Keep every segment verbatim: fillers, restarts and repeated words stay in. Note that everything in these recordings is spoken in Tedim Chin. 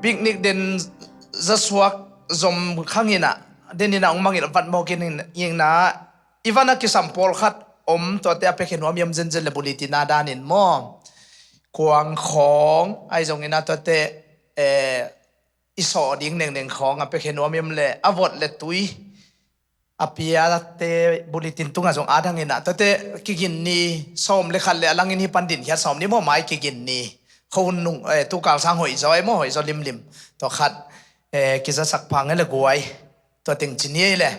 Picnic den zasuak zom khang inah, den inah hong mangilh vat mawk in, inah i van a kisam pawlkhat om, tuate a piakhia nuam i om zenzen le bulletin a danin maw. Kuang khawng ahi zong inah tuate, eh, i sawh ding nengneng khawng a piakhia nuam i om le a vot le tui a piate bulletin tungah zong a dang inah tuate kigin ni sawm le khat le a langin hi pan din khiat sawm ni maw, mai kigin ni. Khuahun nung, eh, tukal sang hoih zaw ei maw, hoih zaw limlim. Tua khat, eh, kizasak phang ei le guai. Tua teng ci ni ei le.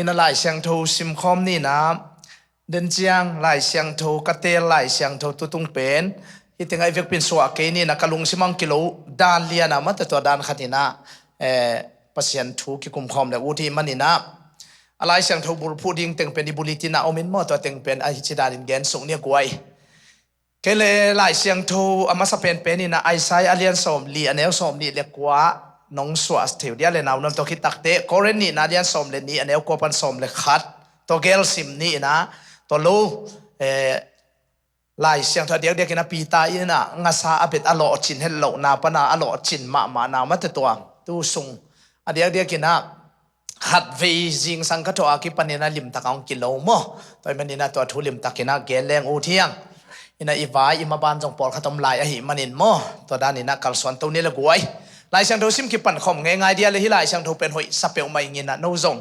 Inah Lai Siangtho simkhawm ni inah, den ciang Lai Siangtho ka teel Lai Siangtho tutung pen hih tengah i vekpi in suah kei ni inah, ka lungsim ah hong kilo dan lian a mate, tua dan khat inah, eh, Pasian thu kikumkhawm le ut hi man inah, a Lai Siangtho bulphuh ding teng pen i bulletin ah om in maw, tua teng pen a hici danin gen suk ni a guai. Kei le Lai Siangtho a masa penpen inah Isaiah a lian sawm li a neu sawm nih le kua nong suah thei uh dia le, naunam tua khit takteh Korin nihna a lian sawm le nih a neu kua pan sawm le khat, tua gel sim ni inah, tua lo, eh, Lai Siangtho a diakdiak inah Peter inah ngasa a bet a lawhcin het lohna pana a lawhcin mahmahna mate, tua tu sung a diakdiak inah khatvei zingsang ka thawh a kipan inah limtak a hong kilo maw. Tua ahih man inah tua thu limtak inah gen leng ut hiang. Inah i vai i maban zong pawlkhat om lai ahih manin maw, tua dan inah kalsuan to ni le guai. Lai Siangtho sim kipan khawm ngeingai dia le, hih Lai Siangtho pen hoih sa peuhmah ing inah, no zong,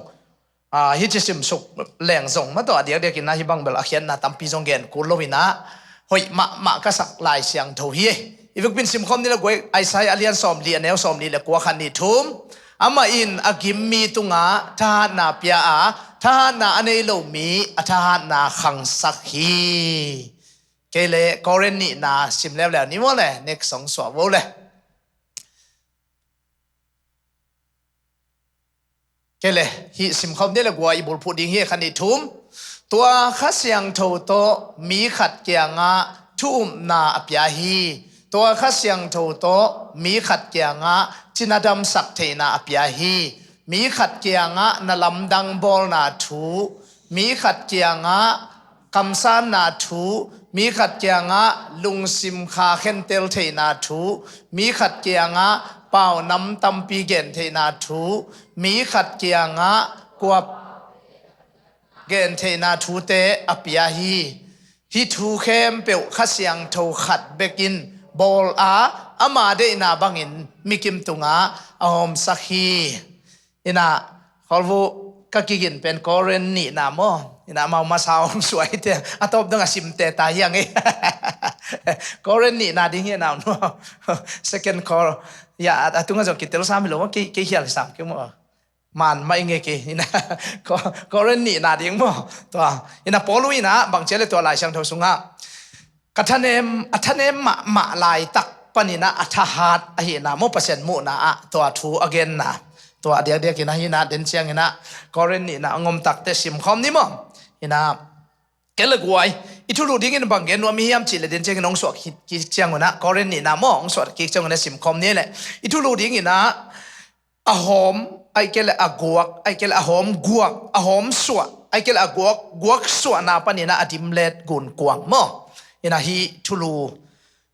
ah, hici sim suk leng zong mate, a diakdiak inah hih bang bel a khiatna tampi zong gen kul lo inah, hoih mahmah ka sak Lai Siangtho hi. I vekpi in simkhawm ni le guai, Isaiah a lian sawm li a neu sawm nih le kua, khat nih thum. Amah in a gim mi tungah thahatna pia a, thahatna a nei lo mi a thahatna khangsak hi. Kei le Korin nihna sim leuleu ni maw le, next song suah vo le. Kei le, hih simkhawm ni le guai i bulphuh ding hi, khat nih thum. Tua Kha Siangtho tawh mi khat kiangah thu upna a pia hi. Tua Kha Siangtho tawh mi khat kiangah cina damsak theihna a pia hi. Mi khat kiangah na lamdang bawlna thu, mi khat kiangah kamsanna thu, mi khat kiangah lungsim kha khentel theihna thu, mi khat kiangah paunam tampi gen theihna thu, mi khat kiangah kuap gen theihna thute a pia hi. Hih thu khempeuh Kha Siangtho khat bekin bawl a, ama deihna bangin mikim tungah a hawmsak hi. Inah, Kholvu, ka kigin pen Korin nihna maw. Inah amau masa om suai te, a tawp dong a simte ta hiang ei. Korin nihna ding hi a nau nu. Second Cor, ya, a, a tunga zong kitel sam hi lo maw, kei, kei hial sam kei maw. Man mah i ngei kei, inah, Ko-, Korin nihna ding maw. Tua, inah Paul uh inah bang cia le tua Lai Siangtho sungah ka thanem, a thanem mahmah laitak pan inah a thahat ahihna maw, Pasian muhna ah tua thu a genna. Tua a diakdiak inah hi inah, den ciang inah Korin nihna a ngom takteh simkhawm ni maw. Inah, kei le guai, i thulu dingin bang gen nuam i hiam cih le, den ciang inah hong suah kik ciang unah, Korin nihna maw, hong suah kik ciang unah simkhawm ni le. I thulu ding inah a hawm, ahih kei le a guak, ahih kei le a hawm guak, a hawm suah, ahih kei le a guak, guak suahna pan inah a dimlet gunkuang maw. Inah hih thulu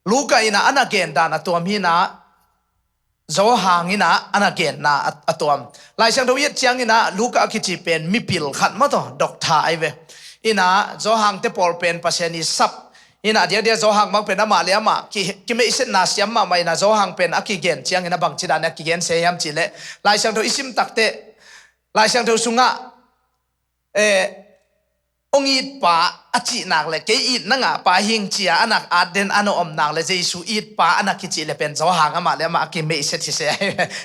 Luka inah a na gen dan a tuam hi inah, Johan inah a na genna a, a tuam. Lai Siangtho i et ciang inah Luka a kici pen mipil khat maw taw, doctor ahi ve. Inah Johan te pawl pen Pasian i sap. Inah a diakdiak Johan bang pen amah le amah ki, kimeihsetna siam mahmah inah Johan pen a kigen ciang inah bangci dan a kigen se hiam cih leh, Lai Siangtho i sim takteh, Lai Siangtho sungah, eh, hong it pa a cih nak le, kei it na ngah pa hing cia a na at den a na om nak le, Jesu it pa a na kicih le pen Johan amah le amah a kimeihset hi se,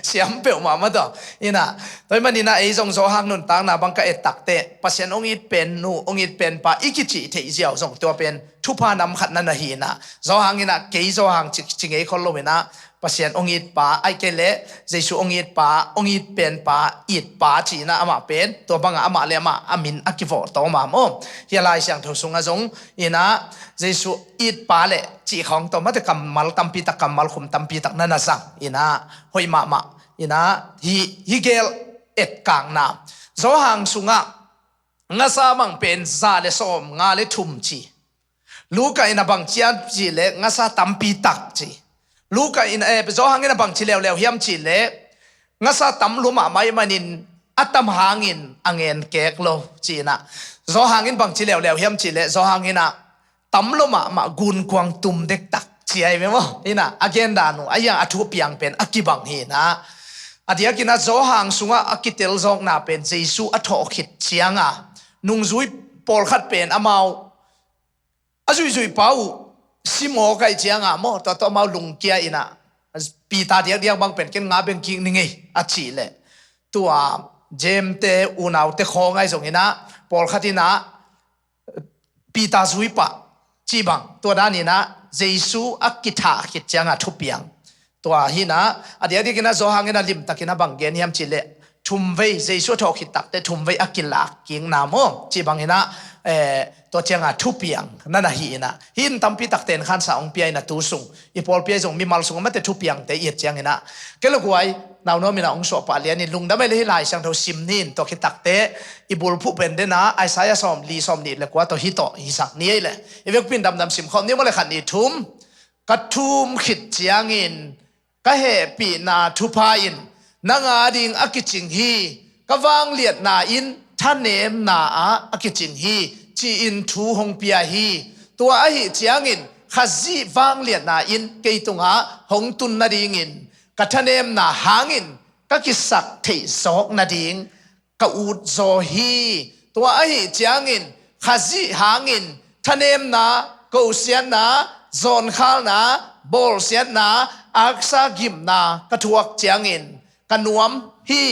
siam peuhmah maw taw. Inah, tua ahih man inah ei zong Johan nuntakna bang ka et takteh, Pasian hong it pen nu, hong it pen pa i kicih theih ziau zong tua pen thupha nam khat na na hi inah, Johan inah kei Johan ci, ci ngei khol lo inah, Pasian hong it pa, ahih kei leh Jesu hong it pa, hong it pen pa, it pa ci inah amah pen, tua bangah amah le amah a min a kivawh tawm a maw. Hih a Lai Siangtho sungah zong inah Jesu it pa le cih khawng tawh mate kammal tampi tak, kammal khum tampi tak na na zang inah, hoih mahmah inah, hih, hih gel etkakna. Johan sungah ngasa bang pen za le sawm nga le thum ci. Luka inah bang ciat cih leh ngasa tampi tak ci. Luka in, eh, Johan in a bangci leuleu hiam cih leh, ngasa tam lua mahmah ahih manin a tam hangin a ngen kek lo ci-in ah. Johan in bangci leuleu hiam cih leh, Johan in ah tam lua mahmah gunkuang tum dektak ci ahi ve maw. In ah a gen dan uh, a hiang a thu piang pen a kibang hi in ah. A diakin ah Johan sungah a kitel zawkna pen Jesu a thawh khit cianga nungzui pawlkhat pen amau a zuihzuih pa uh si mawk ahih cianga maw, tua tawh amau lungkia in ah, Peter diakdiak bang pen ken nga beng kik ning ei a cih leh, tua James te unaute khawng ahi zongin ah pawlkhat in ah Peter zui pah cih bang, tua dan in ah Jesu a kithah khit cianga thupiang. Tua hi in ah, a diakdiakin ah Johan in ah limtakin ah bang gen hiam cih leh, thumvei, Jesu a thawh khit takteh thumvei a kilak kikna maw, cih bangin ah, eh, tua cianga thupiang na na hi in ah. Hih in tampi takte in khansa hong pia in ah tu sung, i pawlpi ahi zong mimal sung a mate thupiangte i et ciangin ah, kei le guai, nau nuam in ah hong suah pah lian in, lungdam ahih leh hih Lai Siangtho sim ni in, tua khit takteh i bulphuh pen den ah Isaiah sawmli, sawmnih le kua tawh hih tawh hisak ni ei leh. I vekpi in damdam sim khawm ni maw le, khat nih thum. Ka thum khit ciangin ka hehpihna thupha in nang ading a kicing hi, ka vangliatna in thanemna ah a kicing hi, ci-in thu hong pia hi. Tua ahih ciangin Khazih vangliatna in kei tungah hong tun nadingin, ka thanemna hangin ka kisak theih zawk nading ka ut zaw hi. Tua ahih ciangin Khazih hangin thanemna, kosiatna, zawnkhalna, bawlsiatna, aksa gimna ka thuak ciangin ka nuam hi.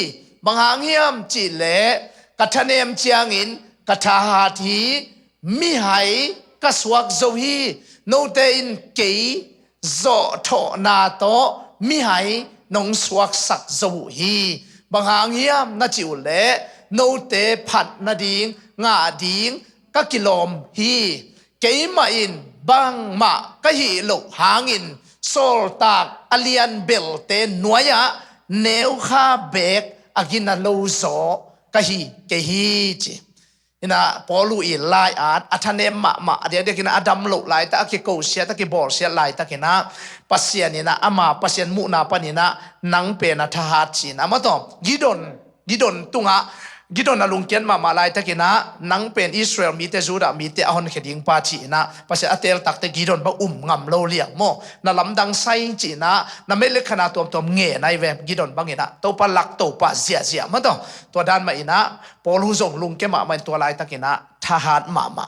Bang hang hiam cih leh, ka thanem ciangin ka thahat hi. Mihai ka suak zo hi. Note in kei zawhthawhna tawh mihai nong suaksak zo uh hi. Bang hang hiam na cih uh leh, note phat nading, ngah ding ka kilawm hi. Keimah in bangmah ka hih loh hangin sawltak a lian belte nuai-ah neukha beek a gina lo zaw ka hi kei hi, ci. In ah Paul uh i lai-at a thanem mahmah, a diakdiakin ah a dam loh laitak, a kikosiat, a kibawlsiat laitakin ah Pasian in ah, ama Pasian muhna panin ah nang pen a thahat ci-in ah, amah tawh Gideon, Gideon tungah, Gideon a lungkiat mahmah laitakin ah, nang pen Israel mite, Judah mite a honkhia ding pa ci-in ah Pasian a teel takteh Gideon bang um ngam lo liang maw. Na lamdang sai ci-in ah, na melek khan a tuamtuam ngen ahi ve, Gideon bangin ah Topa lak Topa ziahziah, amah tawh. Tua dan mah in ah Paul uh zong lungke mahmah in tua laitakin ah thahat mahmah.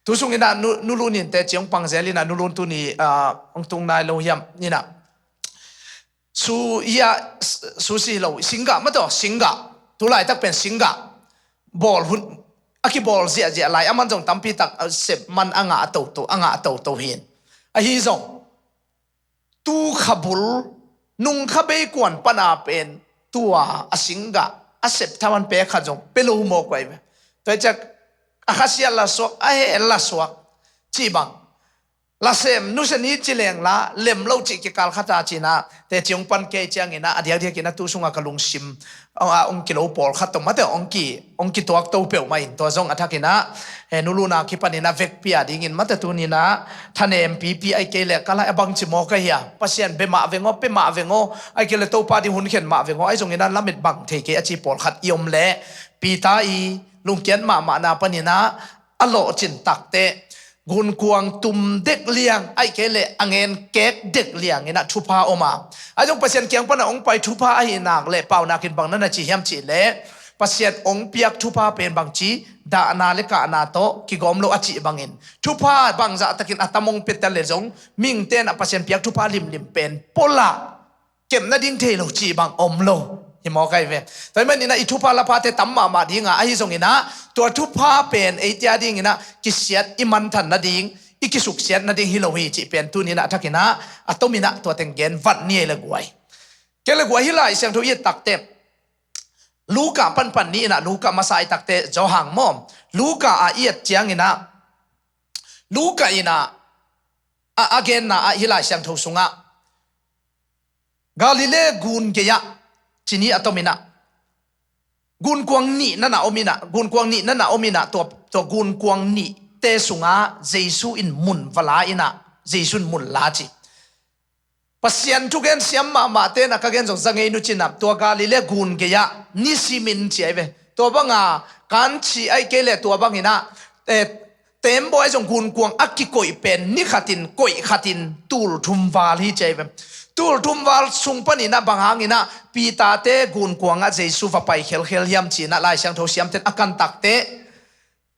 Tu sungin ah Nu, Nu Lun in teci hong pangzel in ah, Nu Lun tuni, ah, hong tung nai lo hiam in ah. Su ia, su si lo, singgah, amah tawh, singgah. Tu laitak pen singgah bawl hun, a kibawl ziahziah lai, aman zong tampi tak, ah, sep man a ngah a toto, a ngah a toto hi in. Ahi zong, tu kha bul, nung kha bei kuan pan a pen tua a singgah a sep thaman pek khat zong pia lo mawk uh ahi ve. Tua hi ciang a khasiat la suak, a heh la suak, cih bang. Lasem nusia ni ci leng la lem lo cih kikal khat a ci-in ah, teci hong pan kei ciangin ah, a diakdiakin ah tu sungah ka lungsim, ah, hong kilo pawlkhat tawh, amah tawh hong ki, hong kituak to peuhmah in, tua zong a thakin ah, eh, Nu Lun a kipanin ah vekpi a dingin, amah tawh tuni-in ah thanem pipi, ahih kei leh ka lai a bangci mawk ahi a, Pasian bia mah veng aw, pia mah veng aw, ahih kei leh Topa ding hun khen mah veng aw, ahi zongin ah lamet bang thei kei a ci pawlkhat i om leh, Peter i lungkiat mahmahna panin ah a lawhcin takteh gunkuang tum dek liang, ahih kei leh a ngen kek dek liang in ah thupha om a. Ahi zong Pasian kiang pan a hong pai thupha ahih nak leh, paunak in bang na na ci hiam cih leh, Pasian hong piak thupha pen bangci, dahna le kahna tawh kigawm lo a cih bangin, thupha bangzah takin a tam hong pia ta leh zong, mihingte in ah Pasian piak thupha limlim pen pua lah kep nading thei lo cih bang om lo hi mawk ahi ve. Tua ahih manin ah i thupha laphate tam mahmah ding a, ahi zongin ah tua thupha pen eite a dingin ah kisiat, i manthan nading, i kisuksiat nading hi lo hi cih pen tuni-in ah a thakin ah a tomin ah tua teng gen vat ni ei le guai. Kei le guai, hih Lai Siangtho i et takteh, Luka panpan ni in ah, Luka masa i et takteh Johan maw, Luka a i et ciangin ah, Luka in ah a, a genna ah hih Lai Siangtho sungah Galilee gun gei-ah ci ni a tomin ah, gunkuang nih na na om in ah, gunkuang nih na na om in ah, tua, tua gunkuang nihte sungah Jesu in mun va la in ah, Jesu in mun la ci. Pasian thugen siam mahmahte na ka gen zong za ngei nu cinah tua Galilee gun gei-ah nisimin ci ahi ve. Tua banga kanchi ahi kei le tua banginah, eh, tembaw ahi zong gunkuang a kikoih pen ni khatin koih khatin tul thum val hi ci ahi ve. Tul thum val sung paninah bang hanginah Peter-te gunkuangah Jesu va pai khelkhel hiam cinah Lai Siangtho siamten a kantakte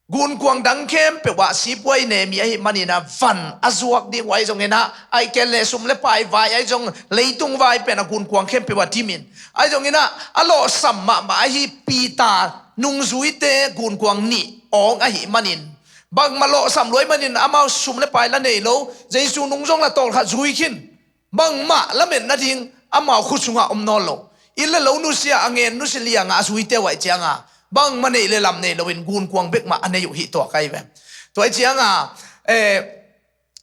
gunkuang dang khempeuh ah sipuai nemi ahi maninah van a zuak ding uh ahi zonginah ahi ken le sum le pai vai ahi zong leitung vai pen a gunkuang khempeuh ah dimin ahi zonginah a lawhsam mahmah ahi Peter nungzuite gunkuang nih awng ahi manin bangmah lawhsam luai manin amau sum le pai la nei lo, Jesu nung zong la tawlkhat zui khin. Bangmah lamet nading amau khut sungah om nawn lo. Inn le lo nusia a ngen nusia liangah a zuite uh aih cianga bangmah neih le lam nei loin gunkuang bekmah a nei uh hi tuak ahi ve. Tua aih cianga, eh,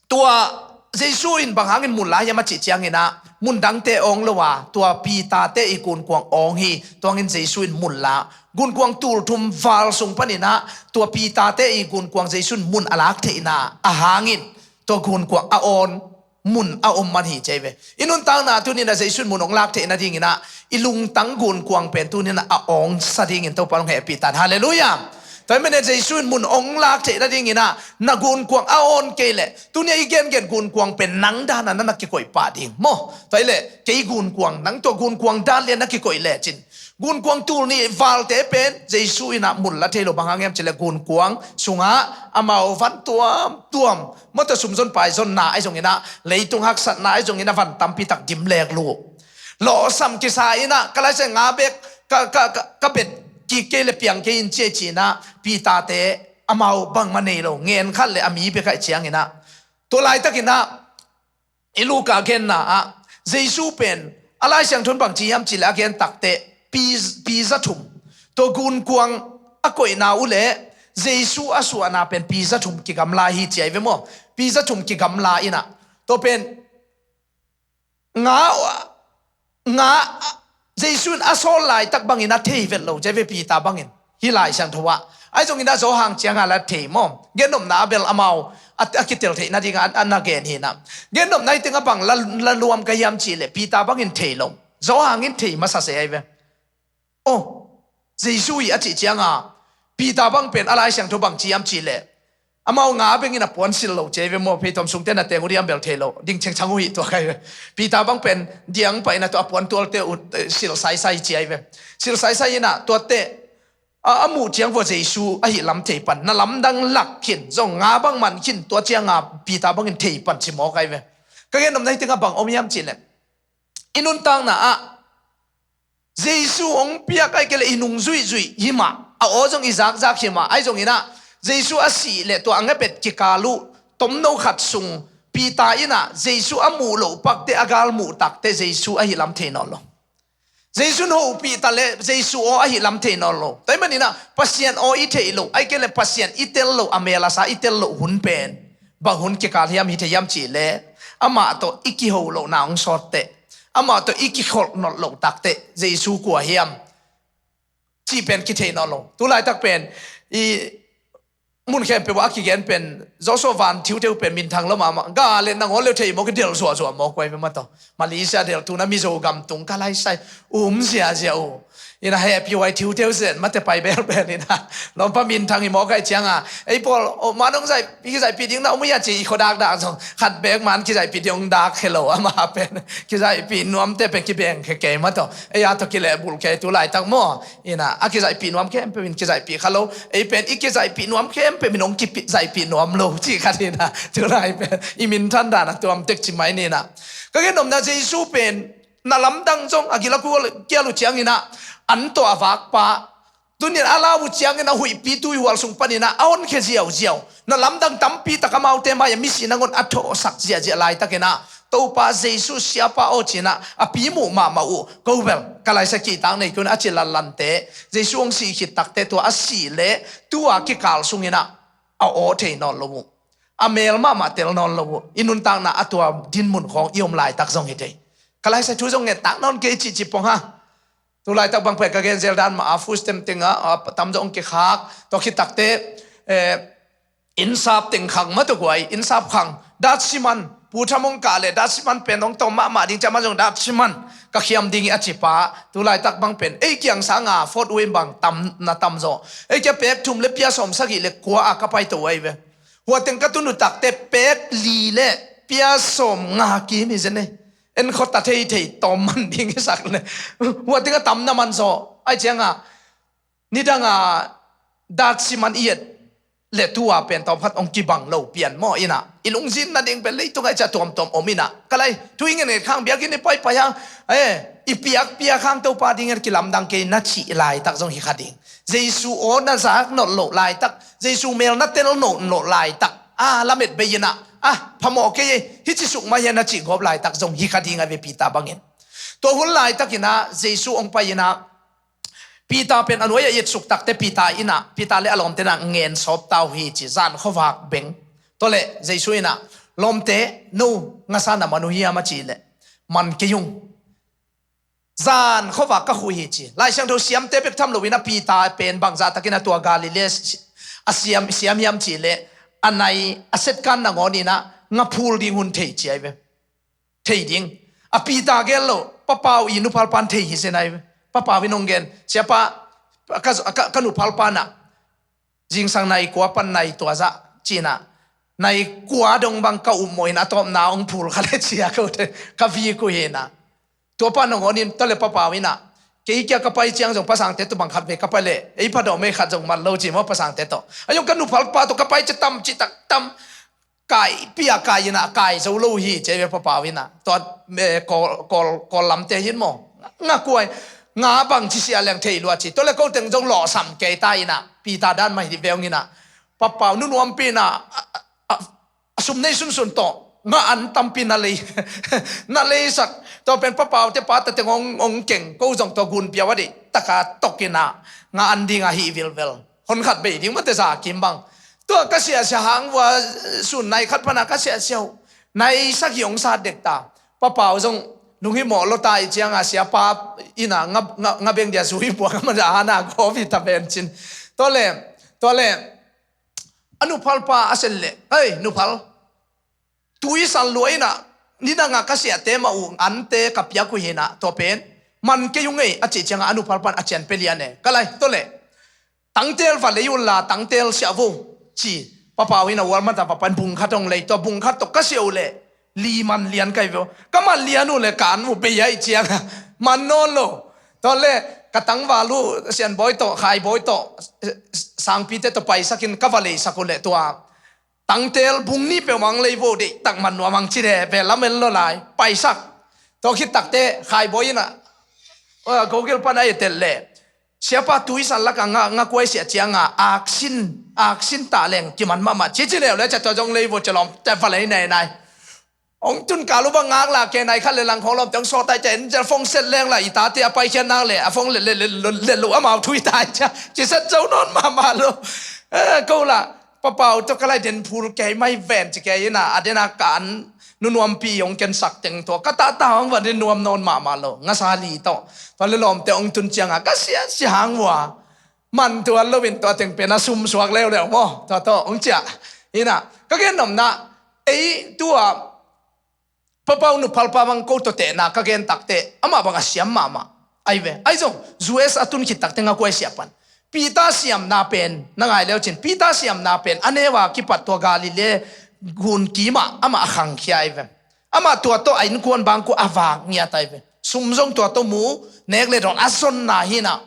tua Jesu in bang hangin mun la hiam a cih cianginah mun dangte awng lo a tua Peter-te i gunkuang awng hi. Tuangin Jesu in mun la gunkuang tul thum val sung paninah tua Peter-te i gunkuang Jesu in mun a lak theihna a hangin tua gunkuang a awn mun a om man hi cei ve. I nuntakna tuninah Jesu in mun hong lak theih nadinginah i lungtang gunkuang pen tuninah a awngsa dingin Topa hong hehpih tan. Halleluiah. Tua hi mene Jesu in mun hong lak theih nadinginah na gunkuang a awn kei leh tunia i gengen gunkuang pen nang dana na na kikoih pah ding maw? Tua hi leh kei gunkuang nang tua gunkuang dan lian na kikoih lecin gunkuang tul nih valte pen Jesu inah mun la thei lo bang hang hiam cileh gunkuang sungah amau van tuamtuam mawtaw sumzon paizonna ahi zonginah leitung haksatna ahi zonginah van tampi tak dim lek lu. Lawhsam kisa inah ka laisai nga bek ka, ka, ka, ka bet kik kei le piang kei in ciai cinah Peter-te amau bangmah nei lo ngen khat le a mi bek aih cianginah tua laitakinah i Luka genna ah Jesu pen a Lai Siangtho in bangci hiam cileh a gen takte pi, pi za thum tua gunkuang a koihna uh le Jesu a suahna pen pi za thum kigamla hi ci ahi ve maw? Pi za thum kigamla inah tua pen nga, nga Jesu in a sawl laitak bangin a thei vet lo ci ahi ve Peter bangin. Hih Lai Siangtho ah ahi zongin a Johan cianga la thei maw? Gennopna a bel amau a, a kitel theih nadinga a, a na gen hinah gennopna hi tengah bang la, la luam ka hiam cihleh Peter bangin thei lo. Johan in thei masa se ahi ve. Oh, Jesu hi a cih cianga Peter bang pen a Lai Siangtho bangci hiam cihleh amau nga bengin a puan sil lo ci ahi ve maw? Pheitom sungte na teng uh diam bel thei lo ding chengchang uh hi tua ka hi ve. Peter bang pen diang paina tua a puan tualte uh, eh, sil saisai ci ahi ve. Sil saisai inah tuate a, a muh ciang vua Jesu ahi lam thei pan na lamdang lak khin zong nga bang man khin tua cianga Peter bangin thei pan ci maw ka hi ve. Ka gennopna hi tengah bang om hiam cihleh i nuntakna ah Jesu hong piak ahi kei le i nung zuihzuih hi mah a aw zong i zakzak hi mah ahi zonginah Jesu a sih le tua a ngepet kikal uh tomno khat sung Peter inah Jesu a muh loh pakte a gal muh takte Jesu ahi lam thei nawn lo. Jesu in hopih ta le Jesu aw ahi lam thei nawn lo. Tua hi maninah Pasian aw i theih loh ahi kei le Pasian i tel loh a mel a sa i tel loh hun pen bang hun kikal hiam hi thei hiam cihleh amah tawh i kiho lohna hong sawtteh amah tawh i kikholh nolh loh takteh Jesu kua hiam cih pen kithei nawn lo. Tu laitak pen i mun khempeuh ah a kigen pen Joshua van thiutheu pen minthang lo mahmah ga le nangawn leu thei mawk i del zuahzuah mawk uai ve mataw. Malaysia del tuna Mizo gam tung ka laisai um ziazia uh. Ina hehpih huai thiutheu zen mate pai bel pen ina lawmpa minthang hi mawk ahi cianga ei pawl oh, man hong zaih, kizaihpih ding na om uh hia ci i khuadakdak zong khat bek man kizaihpih ding hong dak helo amah pen kizaihpih nuamte pen kibeng khe kei mataw. Ei a tawh kilehbulh kei tu laitak maw? Ina a kizaihpih nuam khempeuh in kizaihpih kha lo. Ei pen i kizaihpih nuam khempeuh in hong kizaihpih nuam lo ci khat ina tu lai pen i minthan dan a tuam tek ci mai nina. Ka gennopna Jesu pen na lamdang zong a gila kial uh cianginah an tawh a vakpa tunin a lau uh ciangin a huihpi tuihual sung paninah a honkhia ziauziau na lamdang tampi tak amaute mai-ah misi nangawn a thawhsak ziahziah laitakinah Topa Jesu siapa aw cinah a pimuh mahmah uh ko bel ka laisa kihtak nei kei un a ci lanlante Jesu hong sih khit takte tua a sih le tua kikal sunginah a aw thei nawn lo uh a mel mahmah tel nawn lo uh i nuntakna a tua dinmun khawng i om laitak zong hi thei. Ka laisa thu zong ngettak nawn kei cihcih pong ha. Tu laitak bang pen ka gen zel dan mah a food stamp tengah a tam zong kikhak tua khit takte eh, innsap teng khang mah tua guai innsap khang dat siman Pu Tham hong kah leh datsi man pen hong tawm mahmah ding ci a, amah zong datsi man ka khiam ding hi a ci pa, tu laitak bang pen ei kiang sanga Fort Wayne bang tam na tam zaw. Ei kia pek thum le pia sawm sagih le kua a ka paito uh ahi ve. Hua teng ka tun uh takte pek li le pia sawm nga kim hi zen ei. En khawta thei thei tawm man ding hi sak le. Hua teng a tam na man zaw. Ai cianga nidanga datsi man i et le tua pen tawm khat hong kibang lo pian maw ina. I lungzinna ding pen leitung ai cia tuamtuam om ina. Ka lai, thu i ngen ngen khang biakinn i paipai hang, eh, i piak piak hang Topa ding en kilamdang kei na cih laitak zong hi kha ding. Jesu aw na zak nolh loh laitak, Jesu mel na tel nolh loh laitak, a lamet bei ina, a phamawh kei ei, hici suk mah hian na cih gawp laitak zong hi kha ding a ve Peter bangin. Tua hun laitak ina Jesu hong pai ina, Peter pen a nuai a i et suk takte Peter ina, Peter le a lawmte na ngen sawp ta uh hi ci, zan khuavak beng. Tua le Jesu ina, lawmte, no ngasa na man uh hiam a ci le, man kei ung. Zan khuavak ka khuh hi ci. Lai Siangtho siamte bek tham lo ina Peter pen bangzah takin a tua Galilee a siam, siam hiam ci le, a nai a setkan nangawn ina nga phul ding hun thei ci ai ve. Thei ding. A Peter gel lo, Papau i nuphalpan thei hi zen ai ve. Papau in hong gen, Siapa, ka, ka, ka nuphalpa na zingsang nai kua pan nai tua zah cina, nai kua dong bang ka upmawh in a tawpna hong phul kha le cia kote ka vik uh hina. Tua pa nangawn in tua le Papau ina, kei kia ka pai ciang zong pasangte tawh bang khat ve ka pai le ei phadawm ei khat zong man lo ci maw pasangte tawh. A zong ka nuphalpa tawh ka pai cia tam ci tak tam. Kai pia kai ina kai zo lo hi ci ai ve Papau ina. Tua, eh, Kawl, Kawl, Kawl lamte hin maw, nga kuai, nga bang ci sia leng thei lua ci. Tua le ko teng zong lawhsam kei ta ina Peter dan mah hi ve hong ina. Papau nunuampi ina, a, a, a, a sum nei sunsun tawh nga an tampi na lei, na leisak. Tua pen Papau te pa ta teng hong, hong keng ko zong tua gun piau a deih taka tok ina nga an ding a hi vilvel. Hon khat bei ding mate za kim bang. Tua ka siasia hang vua sun nai khat pana ka siasia uh. Nai sagih hong sat dek ta. Papau zong lunghimawh lo ta i cianga siapa ina nga, nga, nga beng dia zui buang a mada ana govi ta ben cin. Tua le, tua le, a nuphalpa a sen le, hei nuphal, tui san lua ina, nidanga ka siate mah uh ante ka piak uh hina, tua pen man kei ung ei a cih cianga a nuphalpan a cian pe lian e. Ka lai, tua le, tangtel va lei unla tangtel siah vo ci. Papau ina ualmata va pan bung khat hong lei, tua bung khat tawh ka siah uh le li man lian kai veo. Ka man lian uh le ka an uh bei ai cianga man nawn lo. Tua le ka tangval uh Sianbawi tawh Khaibawi tawh, eh, sangpite tawh paisakin ka va leisak uh le tua tangtel bung nih peuh mang lei vo deih tak man nuam ang ci de ve lamen lo lai paisak. Tua khit takte Khaibawi ina, eh, Google pana e tel le, siapa tui san laka nga, nga kuai siah cianga aksin, aksin ta leng kiman mahmah ci ci leu le cia tua zong lei vo cia lawm te va lei nei nai. Hong tun kalu bang ngak la ke nai khat le lang khong lawmte hong sawtai cia en cia fong set leng la i tate a paikhiat nak le a fong let, let, let, let lo amau thui tai cia ci set zo nawn mahmah lo. Eh, ko la Papau tawh ka lai den phul kei mai ven ci kei ina a dena ka an nunuampi hong kensak teng tawh ka tahta hong va den nuam nawn mahmah lo. Ngasa li tawh tua le lawmte hong tun cianga ka siasia hang vua man tuan loin tua teng pen a sum suak leuleu maw tua tawh hong ciah. Ina ka gen nomna ei tua Papau nuphalpa bang ko tawh tehna ka gen takte amah bang a siam mahmah ai ve. Ai zong U S a tun khit takte nga kuai siah pan Peter siamna pen na ngai leu cin Peter siamna pen a neu a kipat tua Galilee gun kimah amah a khangkhia ai ve. Amah tua tawh a innkuan bangkua a vak ngiat ai ve. Sum zong tua tawh mu nek le dawn a zonna hina.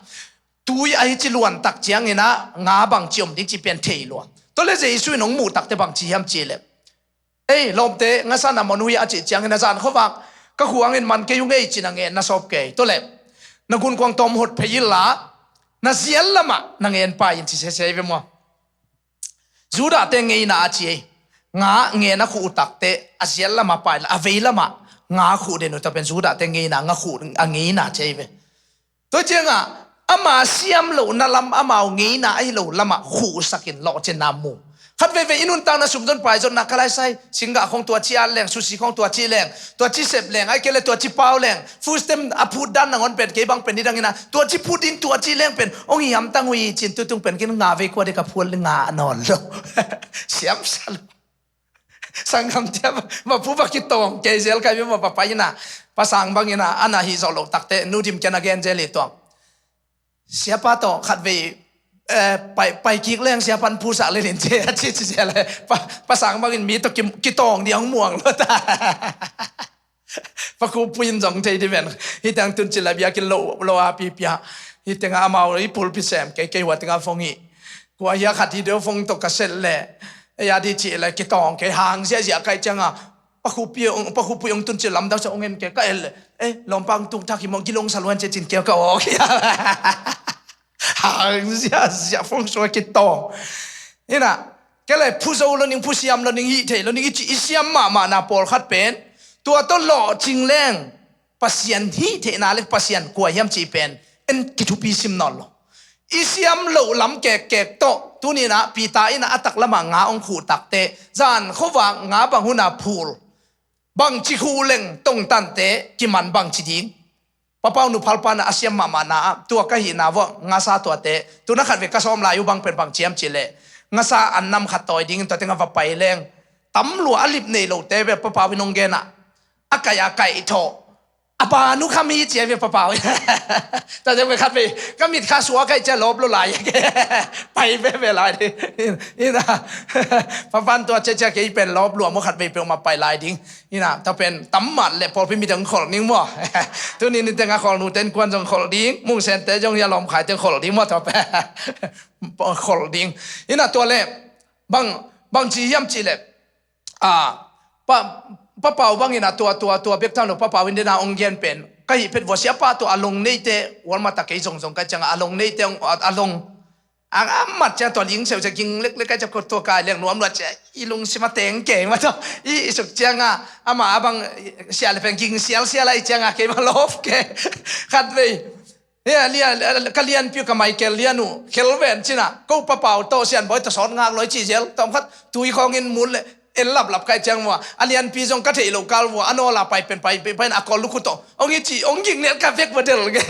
Tui a hici luan tak ciangina nga bang ci om ding ci pen thei lua. Tua le Jesu in hong muh takte bang ci hiam ci le, ei lawmte ngasa na man uh hi a cih ciangin a zan khuavak ka khuangin man kei uh ngei ci na ngen na sawp kei. Tua le na gunkuang tawm hot phei illa na zial lamah na ngen pai in ci sese ve mua. Judahte ngeina a ci ei. Nga ngen a khuh uh takte a zial lamah pai la a vei lamah nga khuh den uh ta pen Judahte ngeina nga khuh a ngeina ci ei ve. Tua cianga ama siam lohna lam amau ngeina ahi lo lamah khuhsakin lawhcinna mu. Khat veivei i nuntakna sumzon paizonna ka laisai singgah khong tua ci at leng, susi khong tua ci leng, tua ci sep leng, ai kei le tua ci pau leng, food stamp a phut dan nangon pen kei bang pen nidangina tua ci phut ding tua ci leng pen ong hiamtang ui cin tutung pen kin nga vei kua dek a phual nga nawn lo. Siamsa lo. Sanggam tia va phu va kitawng kei zel kai bia ma va pai ina. Pasang bang ina ana hi zawh loh takte Nu Dim kian a gen zel hi tuang. Siapa tawh khatvei eh, pai, pai kik leng siapan phusak le nin cia a ci ci cia le pa, pasang bangin mi tawh ki, kitawng diang muang lo ta. Pakhu puin zong thei di ven. Hi teng tun ci la biakin lo, lo a pipia. Hi teng a amau i pulpi sem kei kei hua teng a fong hi. Kua hia khat hi deu fong tawh ka set le. Ei a di ci le kitawng kei hang ziazia kai cianga. Pakhupi ong, pakhupui ong tun ci lamdang sa ong en ke ka el. Eh, lompang tuk thak hi mong gilong saluan ce cin kia ka ok. Hang ziazia fong sua kitawng. Ina, ke le phu zo lo ning, phu siam lo ning, hih thei lo ning, i ci i siam mahmah na pawlkhat pen. Tua tawh lawhcing leng, Pasian hih theihna le Pasian kua hiam ci pen. En kithupi sim nawn lo. I siam loh lam kekkek tawh tuninah Peter inah a taklamah nga ong khuh takte zan khuavak nga bang huna phul bangci khuh leng tongtante kiman bangci ding. Papau nuphalpa na a siam mahmahna ah tua ka hihna vuah ngasa tuate tuna khat ve ka sawm lai uh bang pen bang ciam cihleh ngasa an nam khat tawi dingin tuate nga va pai leng tamlua a lip nei lote ve papau in ong genah a kaih a kaih thawh. A pa nu kham hi cia ve papau. Tua cia ve khat ve ka mit kha sua kaih cia lawp lo lai. Pai ve ve lai di. Ina papan tua cia cia kei pen lawp lua maw khat ve peuhmah pai lai ding. Ina tua pen tam mat le pawlpi mi teng khol ning maw. Tuni ni teng a khol nu ten kuan zong khol ding mung sen te zong ya lawm khai teng khol ding maw tua pen. Khol ding. Ina tua le bang bang ci hiam ci le. A, pa, papau bangin a tua, tua, tua bek tham lo papau in dena ong gen pen. Ka hih phet vua siapa tua a long neite, ualmata kei zongzong ka cianga a long neite ong, a, a long. A, a mat ciang tua ling seu cia ging leklek ka cia ko tua kai leng nuam lua cia i lungsim a teng kei ma tua. I, i suk cianga, ama abang sia le pen ging sial sial a i cianga kei ma lop ke. Khat vei. Hia, lia, ka lianpi uh ka Michael lian uh, khelven cina, ko papau tawh sianbawi tawh sawt ngak lawi ci zel, tawm khat tui khawngin mun le, en laplap kai ciang vua, a lianpi zong ka theih lo kal vua, a nawla pai pen pai pen pai a kawl lukhu tawh, ong hi ci, ong ging lian ka vek va del nge.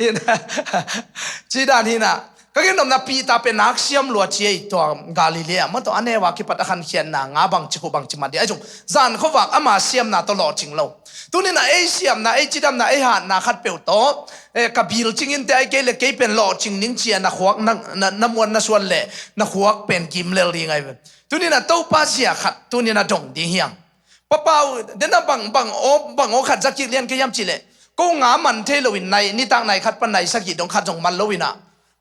Ina, ci dan hina, ka ginnomna Peter pen nak siam lua ci ei tua Galilee, ma tawh a newa kipat a khankhiatna, nga bang ci khu bang ci man di, ai zong, zan khuavak ama siamna tawh lawhcing lo. Tunin a ei siamna, ei cidamna, ei hatna khat peuh tawh, eh, ka bil cingin te ai kei le kei pen lawhcing ning cia na khuak na, na, na muan na suan le na khuak pen gim lel ding ai ve. Tunin a Topa zia khat, tunin a dong ding hiang. Papau, den a bang, bang aw, bang aw khat zakik lian kei hiam ci le. Ko nga man thei lo in nai, nitak nai khat pan nai sagih dong khat zong man lo in a.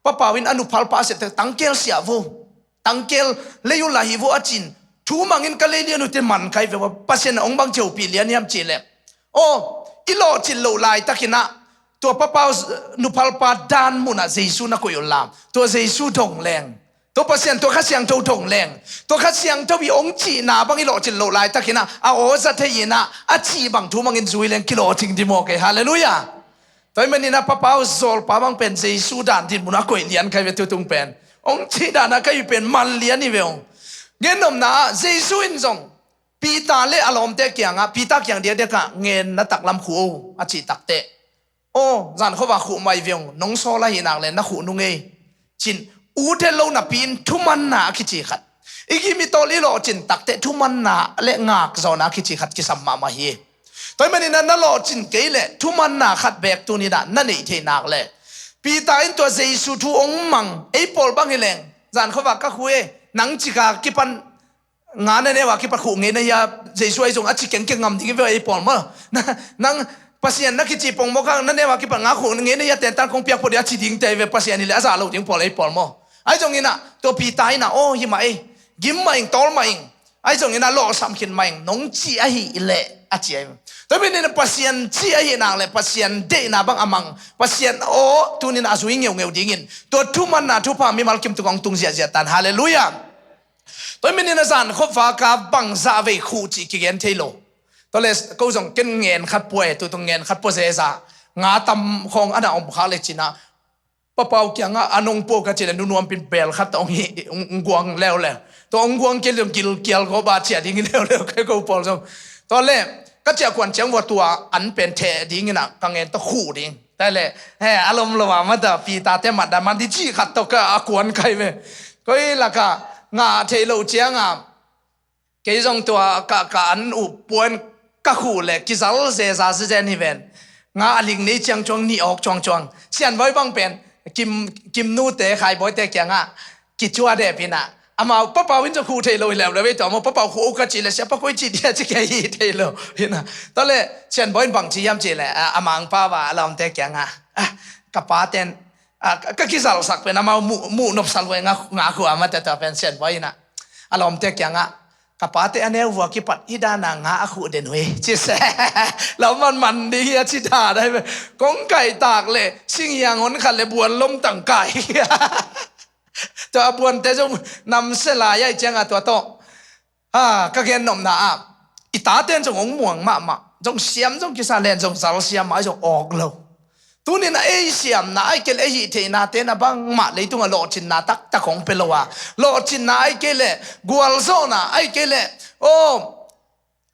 Papau in a nuphalpa a siate tangkel siah vo. Tangkel lei uh lah hi vua a cin. Thu mangin ka lei lian uh te man kai ve ua Pasian a ong bang ceupi lian hiam ci le. Aw, i lawhcin loh laitakinah tua papau nuphalpa dan munah Jesu na koih uh lam. Tua Jesu dong leng. Tua Pasian tua Kha Siangtho dong leng. Tua Kha Siangtho i ong cihna bang i lawhcin loh laitakinah a aw za thei inah a cih bang thu mangin zui leng kilawhcing di maw kei. Halleluiah. Tua hi maninah papau zawlpa bang pen Jesu dan dinmun a koih lian kai ve tutung pen. Ong cih danah kai pen man lian hi ve ong. Gennomna ah Jesu in zong Peter le a lawmte kiangah Peter kiang diakdiakah ngen na taklam khuh o a cih takte. Aw, zan khuava khuh mai ve ong, nong sawl ahi nak le na khuh nung ei. Cin, ut het lo napi in thumanna a kici khat. I gim i tawl i lawhcin takte thumanna le ngakzawhna a kici khat kisam mahmah hi. Tua hi maninah na lawhcin kei le thumanna khat bek tuninah na neih theih nak le Peter in tua Jesu thu ong mang ei pawl bang hi leng zan khuava ka khu e nang cika kipan nga na neu a kipat khuh ngei na hia Jesu ahi zong a ci kengkeng ngam ding hi ve ei pawl maw. Nang Pasian na kici pongmawk a na neu a kipat nga khuh ngei na hia tentan kong piak pawh ding a ci dingte hi ve Pasian hi le a zah lo ding pawl ei pawl maw. Ahi zonginah tua Peter inah aw hi mah ei gim mah ing tawl mah ing. Ahi zonginah lawhsam khin mah ing nong ci ahi leh a ci ahi. Tua hi maninah Pasian ci ahi nak le Pasian deihna bang a mang Pasian aw tunin a zui ngeungeu dingin tua thumanna thupha mimal kim tung a hong tung ziahziah tan. Halleluiah. Tua hi maninah zan khuavaka bangzah vei khuh cih kigen thei lo. Tua le ko zong ken ngen khat pua e tutung ngen khat pua zeza nga tam khawng ana om khak le cinah papau kiangah a nong pua ka cih le nunuampin bel khat tawh hong hi hong guang leuleu. Tua hong guang kei le zong gilkial gawpa ciah ding hi leuleu kei ko pawl zong. Tua le ka ciah kuan ciang vua tua an pen theh dinginah ka ngen tawh khuh ding. Tua le he a lom lo a mata Peter te mat dan man di cih khat tawh ka a kuan kai ve. Koi laka ngah theih loh cianga Kei zong tua ka, ka an uh puan ka khuh le kizal zeza zezen hi ven. Nga a ling nei ciangcuang nih awk cuangcuang. Sianvoi bang pen Kim, Kim nute Khaibawite kiangah kicua dep inah, amau Papau in zong khuh thei lo hi leuleu ei tua maw, Papau khuh uh ka cih le sia pakoi cih dia ci kei hi thei lo inah. Tua le Sianvoi in bang ci hiam cih le a, a mangpa va a lawmte kiangah, ah, ka paten, ah, ka, ka kizalsak pen amau muh, muh nopsa luai nga, nga khua mate tua pen Sianvoi inah a lawmte kiangah, ka pate a neu vua kipat hi dana nga a khuh den uh hi ci se. Lau manman ding hi a ci dan ai ve. Kong kaihtak le singhiang hon khat le buan lomtang kai. Tua a buante zong namsia lai ai cianga tua tawh, ha, ka gen nopna ah i taten zong hong muang mahmah, zong siam zong kisa len zong zal siam mah ai zong awk lo. Tuninah ei siamna ai kei le ei hih theihnate na bangmah leitungah lawhcinna taktak hong pia lo a, lawhcinna ai kei le gualzawhna ai kei le, aw,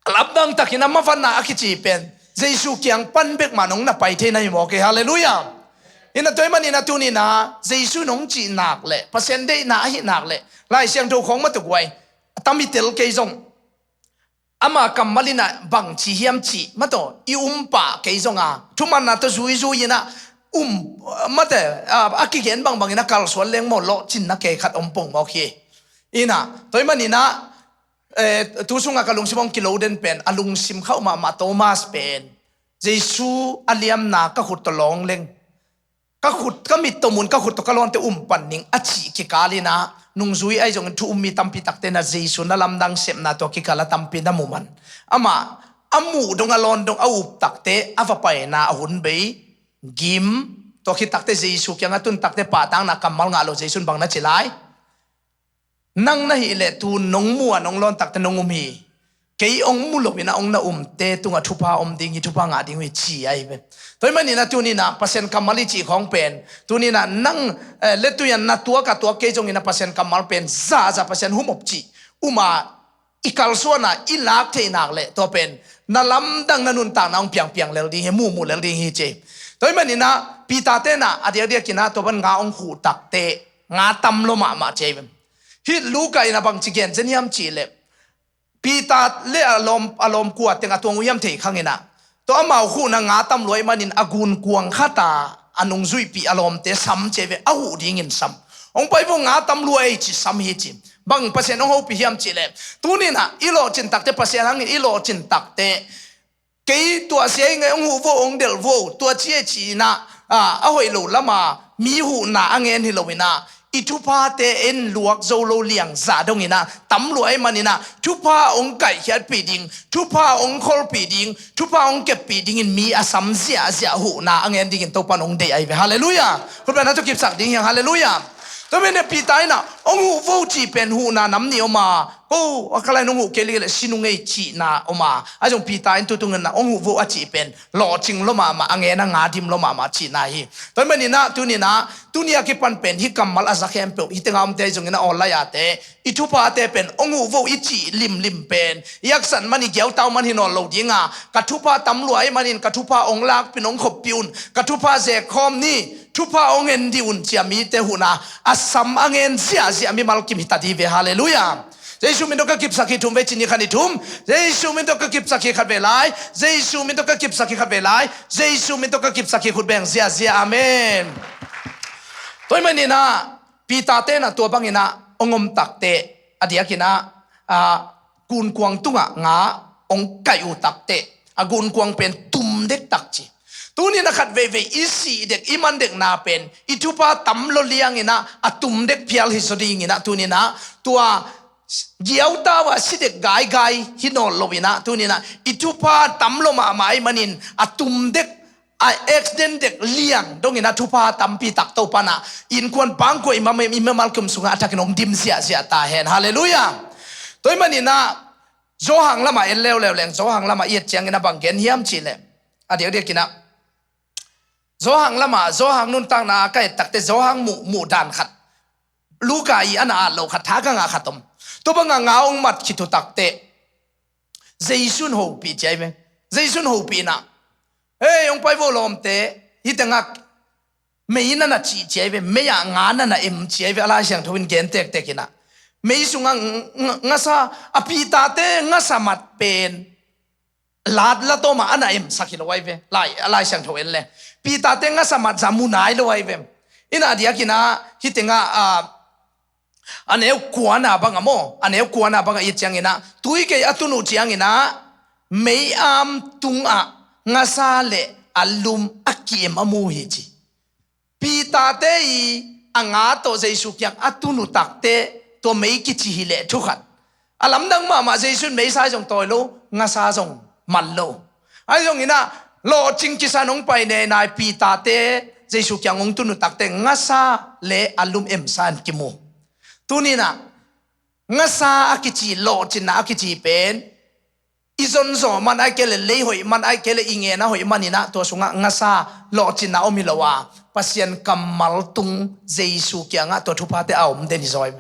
lamdang takin a mavanna a kici pen Jesu kiang pan bek mah nong na pai thei na hi mawk e. Halleluiah. Inah tua ahih maninah tuninah Jesu in hong cih nak le Pasian deihna ahi nak le Lai Siangtho khawng mah tuk uai a tam i tel kei zong ama kammal inah bang ci hiam cih mataw i um pah kei zonga thumanna tawh zuizui inah um mate, a, a kigen bangbang inah kalsuan leng maw lawhcinna kei khat om pong mawk hi. Inah tua ahih maninah, eh, tu sungah ka lungsim hong kilo den pen a lungsim khauh mahmah Thomas pen Jesu a liamna ka khut tawh lawng leng ka khut, ka mit tawh mun, ka khut tawh ka lawnte um pan ning a cih kikal inah nungzui ahi zongin thu um mi tampi takte na Jesu na lamdang sepna tua kikal a tampi na mu man. Amah a muh dong a lawn dong a up takte a va paina a hun bei gim tua khit takte Jesu kiangah tun takte pahtakna kammal ngah lo Jesu in bang na ci lai? Nang na hih leh tu nong mu a nong lawn takte nong um hi. Kei hong mu loinah hong na umte tungah thupha om ding hi, thupha ngah ding uh hi ci ahi ve. Tua ahih maninah tuninah Pasian kammal i cih khawng pen tuninah nang, eh, le tuiah na tuak a tuak kei zonginah Pasian kammal pen zahzah Pasian humop cih uma i kalsuana i lak theih nak le tua pen na lamdang na nuntakna hong piangpiang lel ding hi, muhmuh lel ding hi ci. Tua ahih maninah Peter tenah a diakdiakinah tua pan nga hong khuh takte nga tam lo mahmah ci ahi ve. Hih Luka in a bangci gen zen hiam cih leh Peter le a lawm, a lawmkua teng a tuang uh hiam thei khanginah tua amau khuhna nga tam luai manin a gunkuang khata a nungzuihpih a lawmte sam ci ahi ve, a huh dingin sam. Hong pai vo nga tam luai ci sam hi ci. Bang Pasian hong hopih hiam cih leh tuninah i lawhcin takte Pasian hangin i lawhcin takte kei tuahsia i ngei hong huh vo hong delh vo tua ci e ci inah, a, a hoih lo lama mi huhna a ngen hi loinah i thuphate en luak zo lo liangzah donginah tam luai maninah thupha hong kaihkhiatpih ding, thupha hong kholpih ding, thupha hong keppih dingin mi a sam ziahziah huhna a ngen dingin Topan hong deih ahi ve. Halleluiah. Khutbetna tawh kipsak ding hiang. Halleluiah. Tua mene Peter inah hong huh vo cih pen huhna nam nih om a, ko a khalai nong huh kei leh si nung ei cihna om a, a zong Peter in tutunginah hong huh vo a cih pen lawhcing lo mahmah a ngen a nga dim lo mahmah cihna hi. Tua ahih maninah tuninah tuni a kipan pen hih kammal a za khempeuh hih tengah omte ahi zonginah online ate i thuphate pen hong huh vo i cih limlim pen i haksat man i giautau man hi nawn lo dinga, ka thupha tam luai manin ka thupha hong lakpih un, hong khoppih un, ka thupha zekkhawm ni, thupha hong en dih un cia mite huhna a sam a ngen ziahziah mimal kim hi ta dih ve. Halleluiah. Jesu min tawh ka kipsak hi thum vei ci ni khan i thum. Jesu min tawh ka kipsak hi khat vei lai. Jesu min tawh ka kipsak hi khat vei lai. Jesu min tawh ka kipsak hi khut beng ziahziah. Amen. Tua ahih maninah Peter tenah tua banginah hong om takte a diakinah, a, gunkuang tungah nga hong kaih uh takte a gunkuang pen tum dektak ci. Tuninah khat veivei i sih dek i man dekna pen i thupha tam lo lianginah a tum dek phial hi zaw dinginah tuninah tua giautau a si dek gaigai hi nawn loinah tuninah i thupha tam lo mahmah ahih manin a tum dek a accident dek liang donginah thupha tampi tak Topanah innkuan pangkua i mama i mimal kim sungah a thakin hong dim ziahziah ta hen. Halleluiah. Tua ahih maninah Johan lamah en leuleu leng Johan lamah i et ciangin a bang gen hiam cih leh a diakdiakinah Johan lamah Johan nuntakna a ka et takte Johan muh, muh dan khat, Luka i a na at lo khat, tha ka ngah khat om. Tua banga nga hong mat khit uh takte Jesu in hopih ci ahi ve. Jesu in hopih inah, hei hong pai vo lawmte, hih tengah mei na na cih ci ahi ve, mei ah nga na na em ci ahi ve, a Lai Siangtho in gen tektek inah Mei sungah ng-, ng-, ngasa, a Peter-te ngasa mat pen lat la tawmah a na emsak hi lo ahi ve. Lai, Lai Siangtho en le Peter-te ngasa mat zah mu nai lo ahi ve. Inah diakinah hih tengah, a, a neu kuana bangah maw, a neu kuana bangah i et cianginah tui kei a tun uh cianginah mei-am tungah ngasa le a lum a ki-em a mu hi ci. Peter-te i a nga tawh Jesu kiang a tun uh takteh tua mei kici hi leh thu khat. A lamdang mahmah, Jesu in meisa zong tawi lo, ngasa zong man lo. Ahi zonginah lawhcing kisa nong pai neinai Peter-te Jesu kiang hong tun uh takteh ngasa le a lum emsa in kimu. Tuninah ngasa a kici, lawhcinna a kici pen i zonzawh man ahih kei le lei hoih man ahih kei le i ngen a hoih maninah tua sungah ngasa lawhcinna om hi lo a, Pasian kammal tung Jesu kiangah tua thuphate a om den hi zaw hi.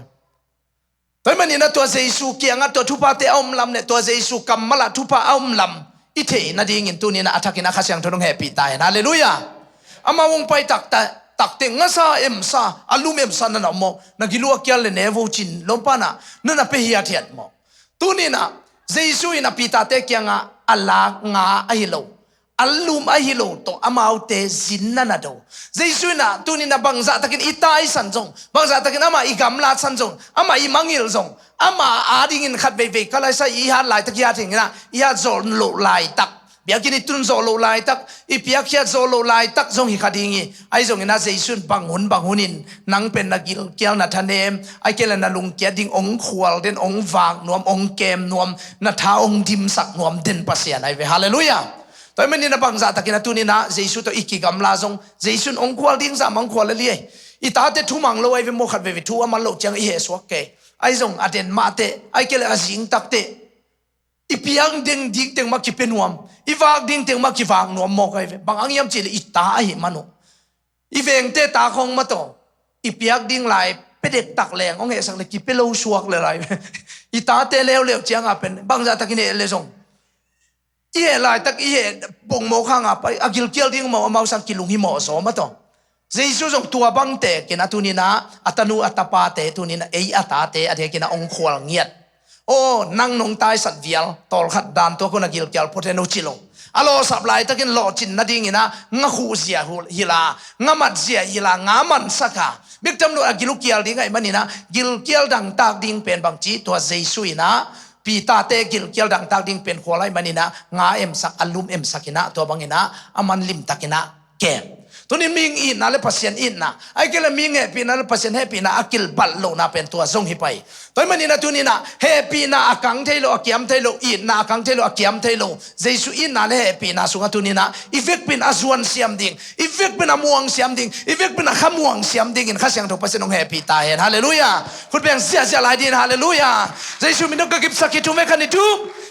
Tua hi maninah tua Jesu kiangah tua thuphate a om lam le tua Jesu kammalah thupha a om lam i theih nadingin tuninah a thakin a Kha Siangtho nong hehpih ta hen. Halleluiah. Amau hong pai takta, takteh ngasa emsa, a lum emsa na na om maw? Na gil uh a kial le ne vo cin lompanah na na pia hiathiat maw? Tuninah Jesu in a Peter-te kiangah a lak nga ahi lo, a lum ahi lo tawh amaute zin na na do. Jesu inah tuninah bangzahtakin i taisan zong, bangzahtakin amah i gamlatsan zong, amah i mangngilh zong, amah adingin khat veivei ka laisa i hat laitak, i hat hinginah i hat zawh loh laitak, biakinn i tun zawh loh laitak, i piakkhiat zawh loh laitak zong hi kha ding hi. Ahi zonginah Jesu in bang hun bang hunin nang pen na gilkial, na thanem, ahih kei le na lungkiat ding hong khual den, hong vak nuam, hong kem nuam, na tha hong dimsak nuam den Pasian ahi ve. Halleluiah. Tua hi maninah bangzahtakin a tuninah Jesu tawh i kigamla zong Jesu in hong khual ding zah mah hong khual a liai. I tate thumang lo ahi ve maw, khat veivei thu a man loh ciang i hehsuak kei. Ahi zong a den mahteh, ahih kei le a zing takteh i piak ding dingteng mah kipia nuam, i vak dingteng mah kivak nuam mawk ahi ve. Bang hang hiam cihleh i ta ahih man uh. I vengte ta khawng mah tawh i piak ding lai pia dektak leng hong hehsak le kipia lo suak le lai ve. I tate leuleu cianga pen bangzahtakin heh le zong i heh laitak i heh pongmawk hanga pai a gilkial ding maw, amau sang kilung hi mawh zaw mah tawh. Jesu zong tua bangte kinah tuninah a tanu a tapate tuninah ei a tate a diakinah hong khual ngiat. Aw, nang nong taisat vial tawlkhat dan tua ko na gilkial phot hen uh ci lo. A lawhsap laitakin lawhcin nadinginah nga khuhzia hi la, nga matzia hi la, nga mansak a, biktam lo a gil uh kial ding ahih maninah gilkial dangtak ding pen bangci tua Jesu inah Peter-te gilkial dangtak ding pen khual ahih maninah nga emsak, a lum emsak inah tua banginah a man limtakinah kem. Tunin mihing itna le Pasian itna, ahih kei le mihing hehpihna le Pasian hehpihna a kilbat lohna pen tua zong hi pai. Tua hi maninah tuninah hehpihna a kang thei lo, a kiam thei lo, itna a kang thei lo, a kiam thei lo, Jesu itna le hehpihna sungah tuninah i vekpin a zuan siam ding, i vekpin a muang siam ding, i vekpin a khamuang siam dingin Kha Siangtho Pasian hong hehpih ta hen. Halleluiah. Khut beng ziahziah lai dingin. Halleluiah. Jesu min tawh ka kipsak hi, thum ve khat ni tu.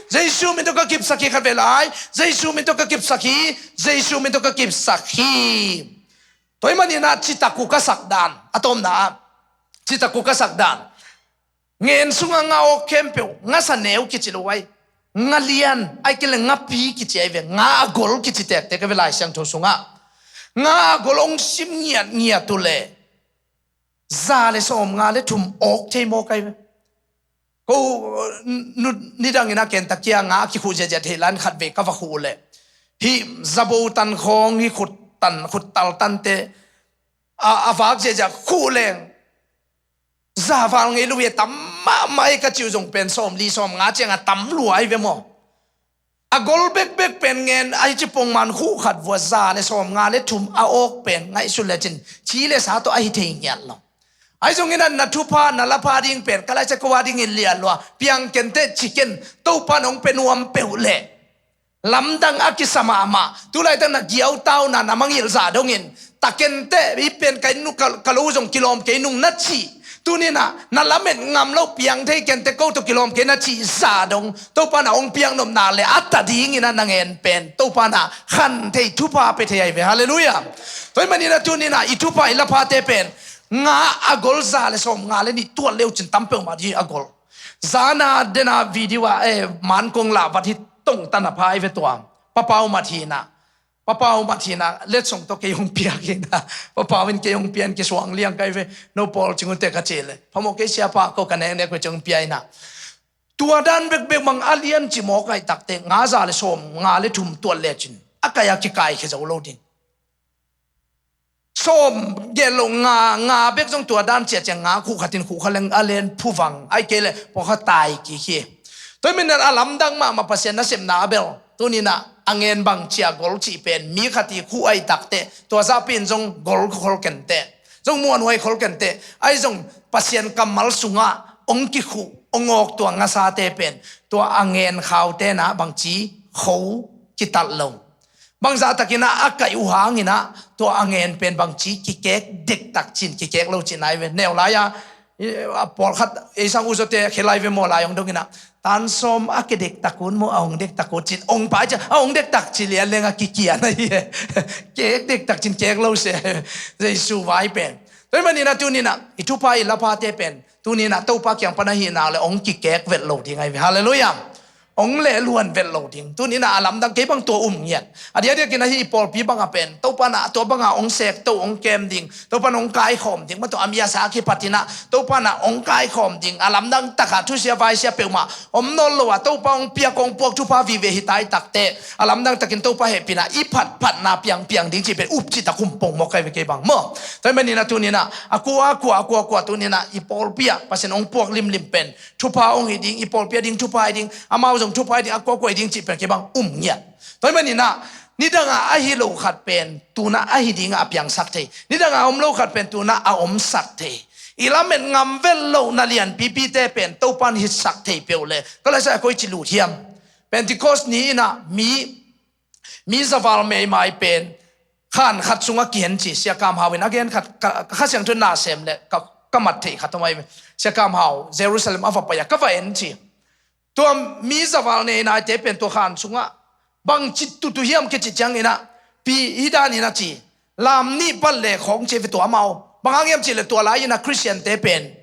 Jesu min tawh ka kipsak hi, khat ve lai. Jesu min tawh ka kipsak hi. Jesu min tawh ka kipsak hi. Tua hi maninah citak uh ka sak dan, a tawpna ah citak uh ka sak dan. Ngen sungah nga awk khempeuh, ngasa neu kici lo ai, nga lian, ahih kei le nga pi kici ahi ve, nga a gol kici tektek ahi ve Lai Siangtho sungah. Nga a gol hong sim ngiatngiat uh leh za le sawmnga le thum awk thei mawk ahi ve. Ko, nu, nidangin a Kentucky a nga a kikhuh ziahziah theih lai-in khat vei ka va khuh uh leh hih zabo tan khawng, hih khut tan, khuttal tante a, a vak ziahziah khuh leng za val ngei lo hi a, tam mahmah hi ka cih uh zong pen sawmli sawmnga ciang a tam lua ahi ve maw? A gol bekbek pen ngen a, hici pongman khuh khat vua za le sawmnga le thum a awk pen ngaihsut lecin ci le sa tawh ahi thei ngiat lo. Ahi zongin a na thupha na lapha ding pen ka laicia ko a dingin lian lua, piang kenteh ci ken, Topa nong pia nuam peuh leh lamdang a kisa mahmah. Tulaitak na giautauna na mangngilh zah dongin, ta kenteh, hih pen ka inn uh, ka, ka lo uh zong kilawm kei nung na cih, tuninah na lamet ngam loh, piang thei kenteh, ko tawh kilawm kei na cih zah dong Topa na hong piaknopna le a ta dinginah na ngen pen Topa na khan thei, thupha pia thei ahi ve. Halleluiah. Tua hi maninah tuninah i thupha i laphate pen nga a gol za le sawmnga le nih tuat leucin tam peuhmah dih a gol. Zana dena video ah, eh, man kong lah vat hi tongtan a pha ahi ve tua. Papau mat hinah Papau mat hi na, letsong tawh kei hong piak hi na. Papau in kei hong pia in kisuang liang kai ve. No Paul Cing Hun te ka cih leh, phamawh kei siapa ko ka neknek ve ci hong pia hi na. Tua dan bekbek mang a lian ci mawk ahih takteh nga za le sawm nga le thum tuat lecin a kai a kikaikhia zo lo ding. Sawm gel lo, nga, nga bek zong tua dan ciah ciah nga khuh khatin khuh kha leng a len phuvang, ahih kei leh pawlkhat tai kik hi. Tua hi manin a lamdang mahmah Pasian nasepna a bel tuni-in ah a ngen bang cia gol cih pen mi khat i khuh ahih takteh tua zahpi in zong gol khol kenteh, zong muanhuai khol kenteh, ahi zong Pasian kammal sungah hong kikhuh hong awk tua ngasate pen tua a ngen khaute in ah bangci kho kitat lo. Bangzah takin ah a kaih uh hangin ah tua a ngen pen bangci kikek dektak cin, kikek lo cin ai ve. Neu lai-a, i, a pawlkhat ei sang uh zawte khe lai ve maw, lai hong dongin ah, tan sawm a kidektak un maw, a hong dektak uh cin, hong pai ciang a hong dektak ci lian leng a kikian ahi e. Kek dektak cin kek lo se, Jesu vai pen. Tua hi manin ah tuni-in ah i thupha i laphate pen tuni-in ah Topa kiang pan ahih nak leh hong kikek vet lo ding ai ve. Halleluiah. Hong lehluan vet lo ding. Tuni-in ah a lamdang kei bang tua um ngiat. A diakdiakin ahi i pawlpi bangah pen Topa in ah tua bangah hong sekto, hong kem ding, Topa in hong kaikhawm ding, mah tawh a mi a sa a kipatin ah Topa in ah hong kaikhawm ding. A lamdang takah thusia vaisia peuhmah om nawn lo a, Topa hong piak hong puak thupha vive hi ta ahih takteh a lamdang takin Topa hehpihna i phatphatna piangpiang ding cih pen up cih tak um pongmawk ai ve kei bang maw. Tua hi manin ah tuni-in ah a kua kua, a kua kua tuni-in ah i pawlpi ah Pasian hong puak limlim pen thupha hong hi ding, i pawlpi a ding thupha hi ding, amau zong thupha hi ding, a kuakua hi ding cih pen kei bang um ngiat. Tua hi manin ah nidangah a hi lo khat pen tu-in ah a hi dingah a piangsak thei, nidangah a om lo khat pen tu-in ah a omsak thei. I lamet ngam vet lohna lianpipite pen Topa in hitsak thei peuh leh ka laisa a koi ci lut hiam? Pentecost ni-in ah mi, mi zaval meimai pen khan khat sungah kihen ci, Sia Kam Hau in a gen khat, ka, ka Kha Siangtho na sem leh ka, ka mat theih khat om ai ve. Sia Kam Hau Jerusalem a va pai a ka va en ci. Tua mi zaval nei naite pen tua khan sungah bangci tutu hiam kici ciangin ah, pi hi danin a ci, lam nih pan le khawng ci ve tua amau. Bang hang hiam cih leh tua lai-in ah Khristiante pen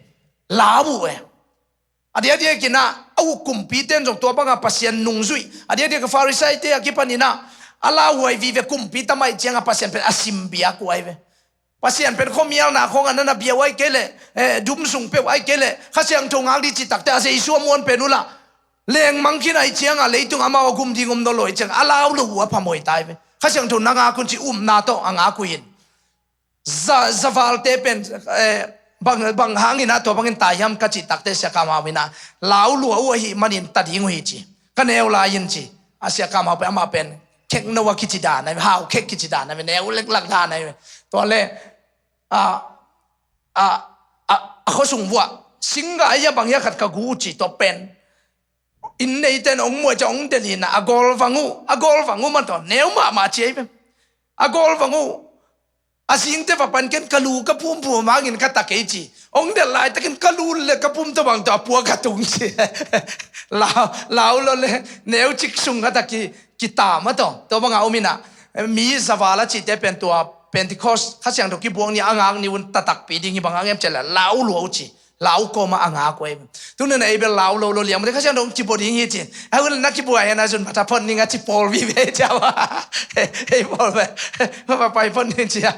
lau uh e. A diakdiakin ah a uk kumpite in zong tua bangah Pasian nungzuih, a diakdiak a Farisaite a kipanin ah a lauhuai vive kumpi tam ahih ciangah Pasian pen a simbiak uh ai ve. Pasian pen khuamialna khawngah na na bia uh ahih kei leh, eh, dum sung peuh ahih kei leh Kha Siangtho ngak ding cih takteh a Jesu a muan pen uh lah, lengmang khin ahih ciangah leitung amau a gum ding om nawn lo ahih ciangah a lau lo uh a phamawh ta ai ve. Kha Siangtho na ngak un ci, upna tawh a ngak uh in. Za, zavalte pen, eh, bang, bang hangin ah tua bangin tai hiam ka cih takteh Sia Kam Hau in ah lau lua uh ahih manin ta ding uh hi ci. Ka neu lai-in ci. A Sia Kam Hau pen amah pen khekno a kici dan ai ve, hau khek kici dan ai ve, neu leklak dan ai ve. Tua leh a, a, a, a khuasung vuah singga ai a bang hia khat ka gu uh ci, tua pen inn neite in hong muh ciang hong delhin ah a gawlvang uh, a gawlvang uh mah tawh neu mahmah ci ai ve. A gawlvang uh. A zingte va pan ken ka lu ka phumphum hangin ka ta kei ci. Hong delh laitakin ka lu le ka phum tawh bang tawh a puak ka tung ci. Lau, lau lo le neu cik sung a ta ki, kita mah tawh. Tua bangah om in ah mi zaval a cihte pen tua Pentecost Kha Siangtho kibuak ni a ngak ni un ta takpi ding hi, bang hang hiam cih leh lau lua uh ci. Lau kawmah a ngak uh ei. Tuni-in ah ei bel lau lo lo liang mate, Kha Siangtho hong kibaw ding hi ci. A hun na kibaw hen a zun pha tha phot ning a ci pawl vive ciau a. Ei pawl ve. Pha pai phot ning ci a.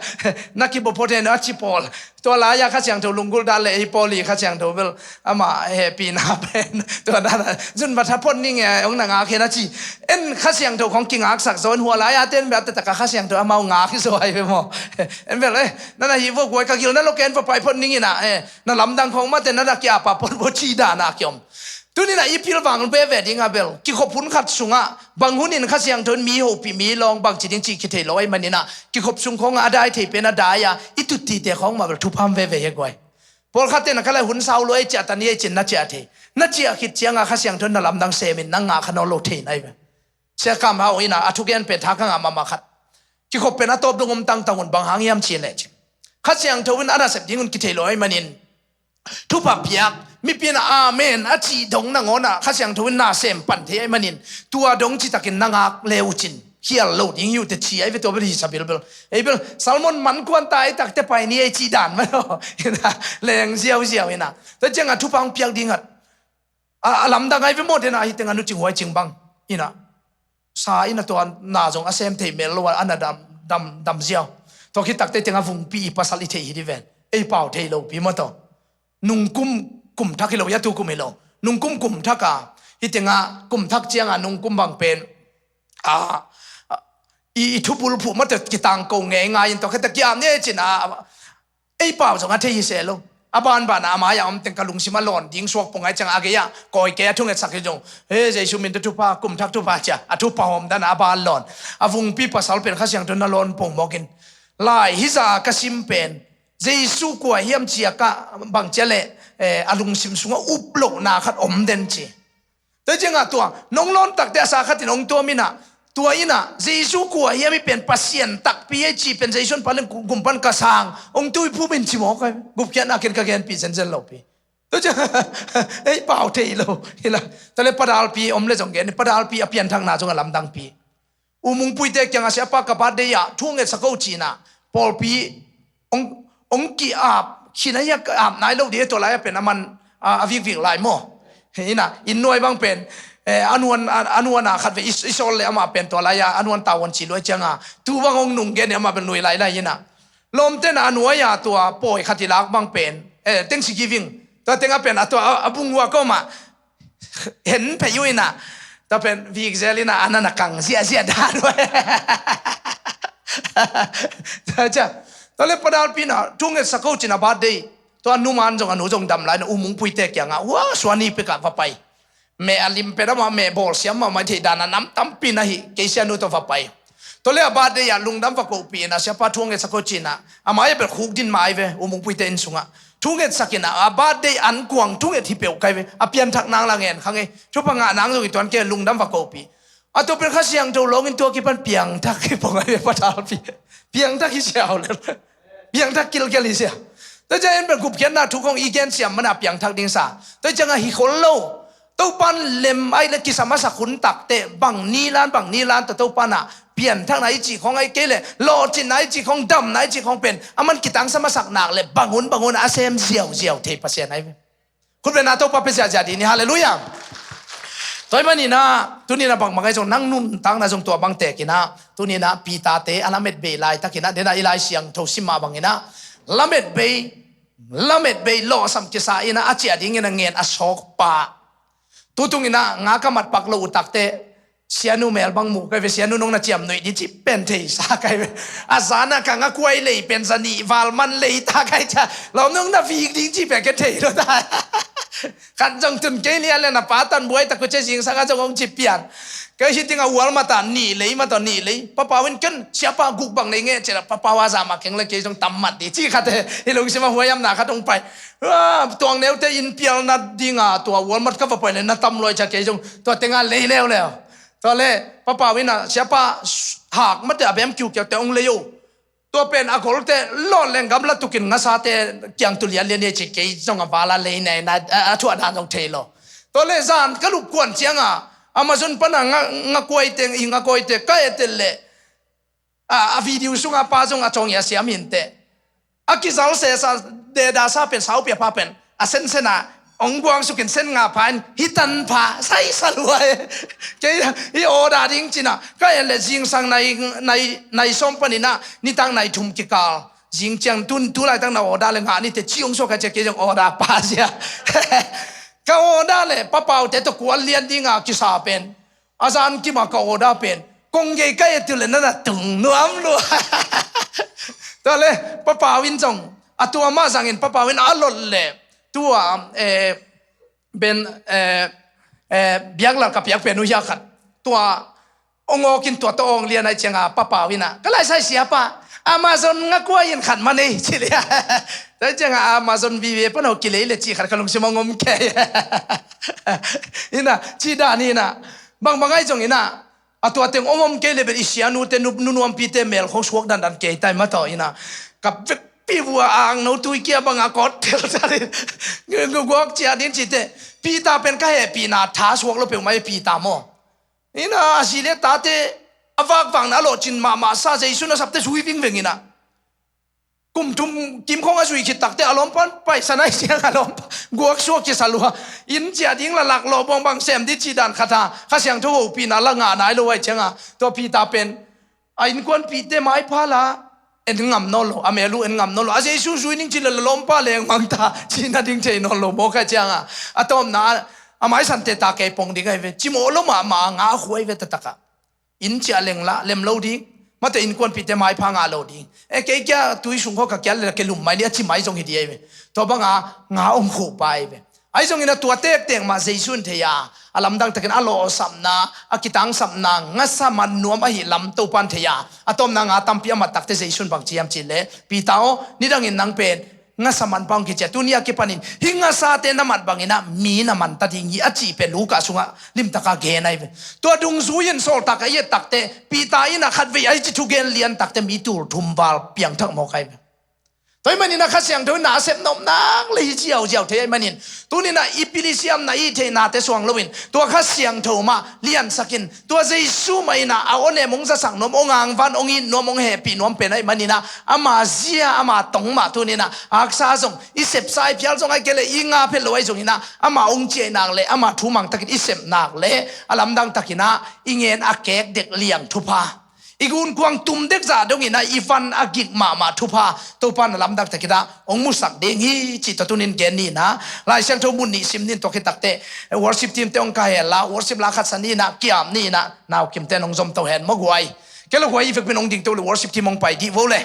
Na kibaw phot hen a ci pawl. Tua lai-a Kha Siangtho lunggulh dan le ei pawl hi, Kha Siangtho bel amah hehpihna pen tua dan a zun pha tha phot ning e, hong na ngak hen a ci. En Kha Siangtho khong kingaksak zaw in hua lai-a ten bel a taktak a Kha Siangtho amau ngak hi zaw ai ve maw. En bel eh, na na hi vua guai ka gil na lo ken pha pai phot ning in ah eh. Na lamdang khong mate na na kia pa pon bo ci dan a kiom. Tuni-in ah i pilvang veve ding a bel kikhop hun khat sungah bang hunin Kha Siangtho in mi hopih, mi lawng bang ci ding cih kithei lo ahih manin ah kikhop sung khong a dai thei pen a dai a, i tuttite khong mah bel thupha om veve hi guai. Pawlkhatte na ka lai hun sau lo ei ciah ta ni ei cin na ciah thei. Na ciah khit ciangah Kha Siangtho in na lamdang semin na ngah kha nawn lo thei na hi ve. Sia Kam Hau in ah a thugen pen tha ka ngah mahmah khat. Kikhop pen a tawp dong om tangtang un, bang hang hiam cih leh ci. Kha Siangtho in a nasep ding un kithei lo ahih manin thupha piak, mipi in ah amen a cih dong nangawn ah Kha Siangtho in na sem pan thei ahih manin tua dong citakin na ngak le uh cin khial lo ding hi uh teh ci ai ve, tua bel hi sa bilbel. Ei bel Salmon man kuan ta ei takte pai ni ei cih dan mah lo. Leng ziauziau in ah. Tua ciangah thupha hong piak ding at a, a lamdang ai ve maw, den a hi teng a nu cing huai cing bang in ah. sa in a tua na zong a sem thei mel lo a, a na dam, dam, dam ziau. Tua khit takte teng a vungpi i pasal i thei hi di ven. Ei pau thei lo pi maw tawh. Nungkum kum thak hi lo, ya tu kum hi lo. Nungkum kum thak a, hi teng a kum thak ciang a nungkum bang pen, a, a, i, i thubul phuh maw tawh kitang ko ngei ngai in tua khit a kiam ne cin a, a, ei pau zong a thei hi se lo. A banban a, a mai a om teng ka lungsim a lawn ding suak pong ai ciang a gei a, kawi kei a thungetsak hi zong. He, Jesu min tawh thupha, kum thak thupha cia, a thupha hawm dan a ban lawn. A vungpi pasal pen Kha Siangtho na lawn pong mawk in. Lai hi za ka sim pen, Jesu kua hiam cia ka bang cia leh, eh, a lungsim sungah up lohna khat om den ci. Tua ciangah tua, nong lawn takte a sa khat in hong tuam inah, tua inah, Jesu kua hiam i pen Pasian takpi ei ci pen Jesu in palen gum pan ka sang, hong tui phum in ci mawk ai, gupkhiatna ken ka genpih zenzen lo pi. Tua ciang, ei pau thei lo, hila, tua le padalpi om le zong gen, padalpi a pianthakna zong a lamdangpi. U Mungpuite kiangah siapa ka birthday ah thu ngetsak ko cinah pawlpi hong, hong ki-ap khin ahi a ka ap nai lo dih e tua lai a pen a man a, a vikvik lai maw? Inah inn nuai bang pen, eh, a nuan, a, a nuan a khat ve i, i sawl le amah pen tua lai a, a nuan tauan ci luai cianga tu bang hong nung gen e amah pen lui lai lai inah. Lawmte na a nuai a tua pawi khat i lak bang pen, eh, tengsi giving. Tua tengah pen a tua a, a bung uak omah hen phei uh inah, tua pen vikzel inah a nan a kang ziahziah dan uh. Tua cia, tua le padalpi na thu ngetsak ko cin a birthday. Tua numan zong a nu zong dam lai na U Mungpuite kiangah hua suani pekah va pai. Meh a lim pen amah meh bawlsiam mahmah i theih dan a nam tampi na hi kei sianu tawh va pai. Tua le a birthday ah lungdam va kohpih inah siapa thu ngetsak ko cinah a mai a pen khuk din mai ve U Mungpuite inn sungah. Thu ngetsak inah a birthday an kuang thu nget hi peuh kai ve. A pianthak nang la ngen kha ngei. Thupha ngah nang zong i tuan kei lungdam va kohpih. A tua pen Kha Siangtho lawngin tua kipan piangthak hi pong ai ve padalpi. Piangthak hi siau le. Piangthak kilkel hi sia. Tua cia en pen gupkhiatna thu kong i gen siam mana piangthak ding sa. Tua ciangah hi khol lo. Topan lem ai le kisam a sak hun takte bang nilan bang nilan tua topan ah pianthakna i cih khong ai kei le lawhcinna i cih khong damna i cih khong pen a man kitangsam a sak nak le bang hun bang hun a sem ziauziau thei Pasian ai ve. Khut bena Topa pe ziahziah dih ni, halleluiah. Tua hi maninah tuninah bangmang ai zong nang nuntakna zong tua bang tekinah tuninah Peter-te a lamet bei laitakinah denah i Lai Siangtho sim mah banginah lamet bei, lamet bei lawhsam kisa inah a ciah dingin a ngen a sawkpa. Tutunginah nga ka matpak lo utakte sianu mel bang muh kai ve, sianu nong na ciam nuih di cih pen theisa kai ve. A zanah ka ngakuai lei pen zanih val man lei ta kai cia lawm nong na vik ding cih pen ke thei lo ta. Khat zong tun kei lian le na pa tan buai tak uh cia zingsang a zong hong ci pian. Kei hi dingah ual mata nih lei mata nih lei papau in ken siapa guk bang nei ngeh cia papau a zah mah keng le kei zong tam mat di cih khat he. Hi lungsima huaiamna khat hong pai. Ah, tuang neute in pialna dinga tua ual mat ka va pai le na tam luai cia kei zong tua tenga lei leuleu. Tua le papau inah siapa hak mate a bem kiukiaute hong lei o. Tua pen a golte lawt leng gamla tukin ngasate kiang tu lianlian e ci kei zong a vala lei nei na a thuah dan zong thei lo. Tua le zan ka lupkuan cianga Amazon pana nga, ngakuaite i ngakuaite ka etel le a, a video sunga pa zong a cawng i a siam hinte. A kizal sesa deda sa pen saupi a pa pen a sensen a ong guang sukin sen nga pha in hi tan pha saisa lua e. Kei hi order ding cina ka en le zingsang nai, nai, nai sawm panina nitak nai thum kikal. Zing ciang tun tu laitak na order le ngah nite ci ong suak ka cia kei zong order pa sia. Ka order le papaute tawh kual lian dinga kisa pen a zan kima ka order pen kong gei ka etu le na na tung nuam lua. Tua le papau in zong a tua mah zangin papau in a lot le tua, eh, ben, eh, eh, biaklar ka piak pen uh hiak khat tua ong awkin tua tawh awng lian ai cianga papau ina ka laisai siapa Amazon ngakuai in khat man ei ci lia. Tua cianga Amazon vive pan aw kilei le ci khat ka lungsim ong om kei. Ina ci dan ina bangbang ai zong ina a tua teng om om kei le bel i sianute nu, nunuampite mel khong suak dandan kei tai mataw ina ka vekpi vua a angno tui kia banga kawt tel tarin guak cia din cite Peter pen ka hehpihna tha suak lo peuhmah e Peter maw. Ina a zi le tate a vakvakna a lawhcin mahmah sa Jesu na sapte zui vingveng ina Kum thum kim khawng a zui khit takte a lawmpa in paisan ahih ciang a lawmpa guaksuak kisa lua. Inn ciah ding la lak lawh buang bang sem ding cih dan khat a Kha Siangtho hopihna la ngah nai lo ahih cianga tua Peter pen a innkuanpihte maipha la en ngam nawn lo, a mel uh en ngam nawn lo, a Jesu zui ning cih le la lawmpa leng mang ta cih nading thei nawn lo mawk ahih cianga a tawpna a maisante ta kei pong ding ahi ve. Cimawh lo mahmah a ngah a khuai ve taktakah. Inn ciah leng la lem lo ding. Mate innkuanpihte maipha ngah lo ding. E kei kia tui sung khawng ka kial le la ke lum mai ni a ci mai zong hi ding ahi ve. Tua banga nga om khuh pa ahi ve. Ahi zongin a tua tektek mah Jesu in thei a, a lamdang takin a lawhsapna, a kitangsapna, ngasa man nuam ahih lam Topa in thei a, a tawpna nga tampi a mat takte Jesu in bang ci hiam cih leh, Peter aw, nidangin nang pen ngasa manpa hong kici a, tuni a kipanin hih ngasate na mat banginah mi na man ta ding hi a cih pen Luka sungah limtaka gen ahi ve. Tua dungzui in sawltak a i et takte Peter in a khatvei ahi ci thugen lian takte mi tul thum val piangthak mawk ahi ve. Tua ahih manin a Kha Siangtho in na a sep nop nak le hi ziauziau thei ahih manin, tuninah i pilisiamna i theihnate suang loin tua Kha Siangtho mah liansakin, tua Jesu mah inah a awnem hong zasak nuam, hong angvan, hong it nuam, hong hehpih nuam pen ahih maninah ama zia, ama tong mah tuninah a haksa zong i sepsa, i phial zong ahih kei leh i nga phet lo ahi zonginah ama hong ciah nak le ama thu mangtakin i sep nak le a lamdang takinah i ngen a kek dek liang thupha, i gunkuang tum dek zah donginah i van a gik mahmah thupha Topa in a lamdang takinah hong musak ding hi cih tua tunin gen ninah, Lai Siangtho mun nih sim nin tua khit takte worship team te hong kah hen la, worship la khat sa ninah, kiam ninah, naukimte in hong zomto hen maw guai. Kei lo guai, i vekpin hong dingto le worship team hong pai dih vo le.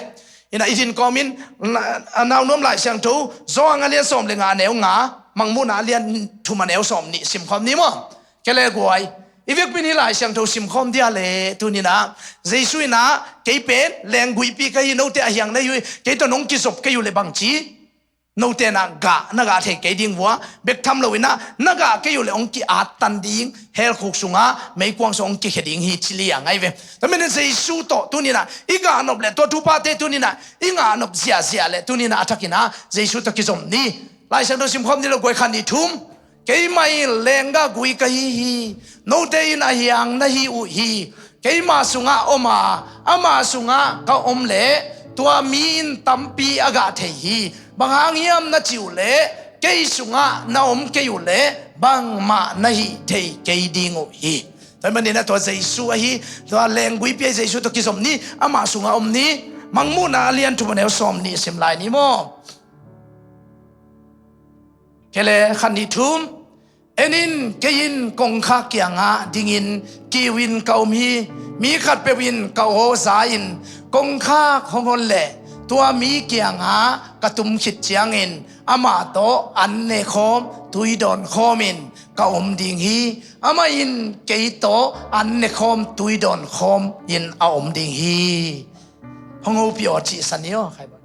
Inah i din kawmin, na, a Naunuam Lai Siangtho Johan a lian sawm le nga a neu nga, Mangmuhna a lian thum a neu sawm nih simkhawm ni maw. Kei le guai, i vekpin hih Lai Siangtho simkhawm dia le tuninah Jesu inah kei pen lengguihpi ka hi, note a hiang na hi uh hi, kei tawh nong kizop kei uh le bangci note na gah, na gah thei kei ding vua, bek tham loinah na gah kei uh le hong ki-attan ding, helkhuk sungah meikuang sung hong kikhia ding hi ci liang ahi ve. Tua manin Jesu tawh tuninah i gahnop le tua thuphate tuninah i ngahnop ziahziah le tuninah a thakinah Jesu tawh kizom ni. Lai Siangtho simkhawm ni lo guai, khat nih thum. Keimah in lenggah gui ka hi hi. Note in a hiang na hi uh hi. Keima sungah om a, ama sungah ka om leh tua mi in tampi a gah thei hi. Bang hang hiam na cih uh leh kei sungah na om kei uh leh bangmah na hih thei kei ding uh hi. Tua ahih maninah tua Jesu ahi, tua lengguipi ahi Jesu tawh kizom ni, ama sungah om ni. Mangmuhna a lian thum a neu sawm nih sim lai ni maw. Kei le khat nih thum. En in, kei in kongkhak kiangah dingin kiu in ka om hi. Mi khatpeuh in ka aw za-in kongkhak hong hon leh tua mi kiangah ka tum khit ciangin amah tawh an nekhawm tui dawnkhawmin ka om ding hi. Amah in kei tawh an nekhawm tui dawnkhawmin a om ding hi. Hong hopih aw cihsa ni aw, khai bawl.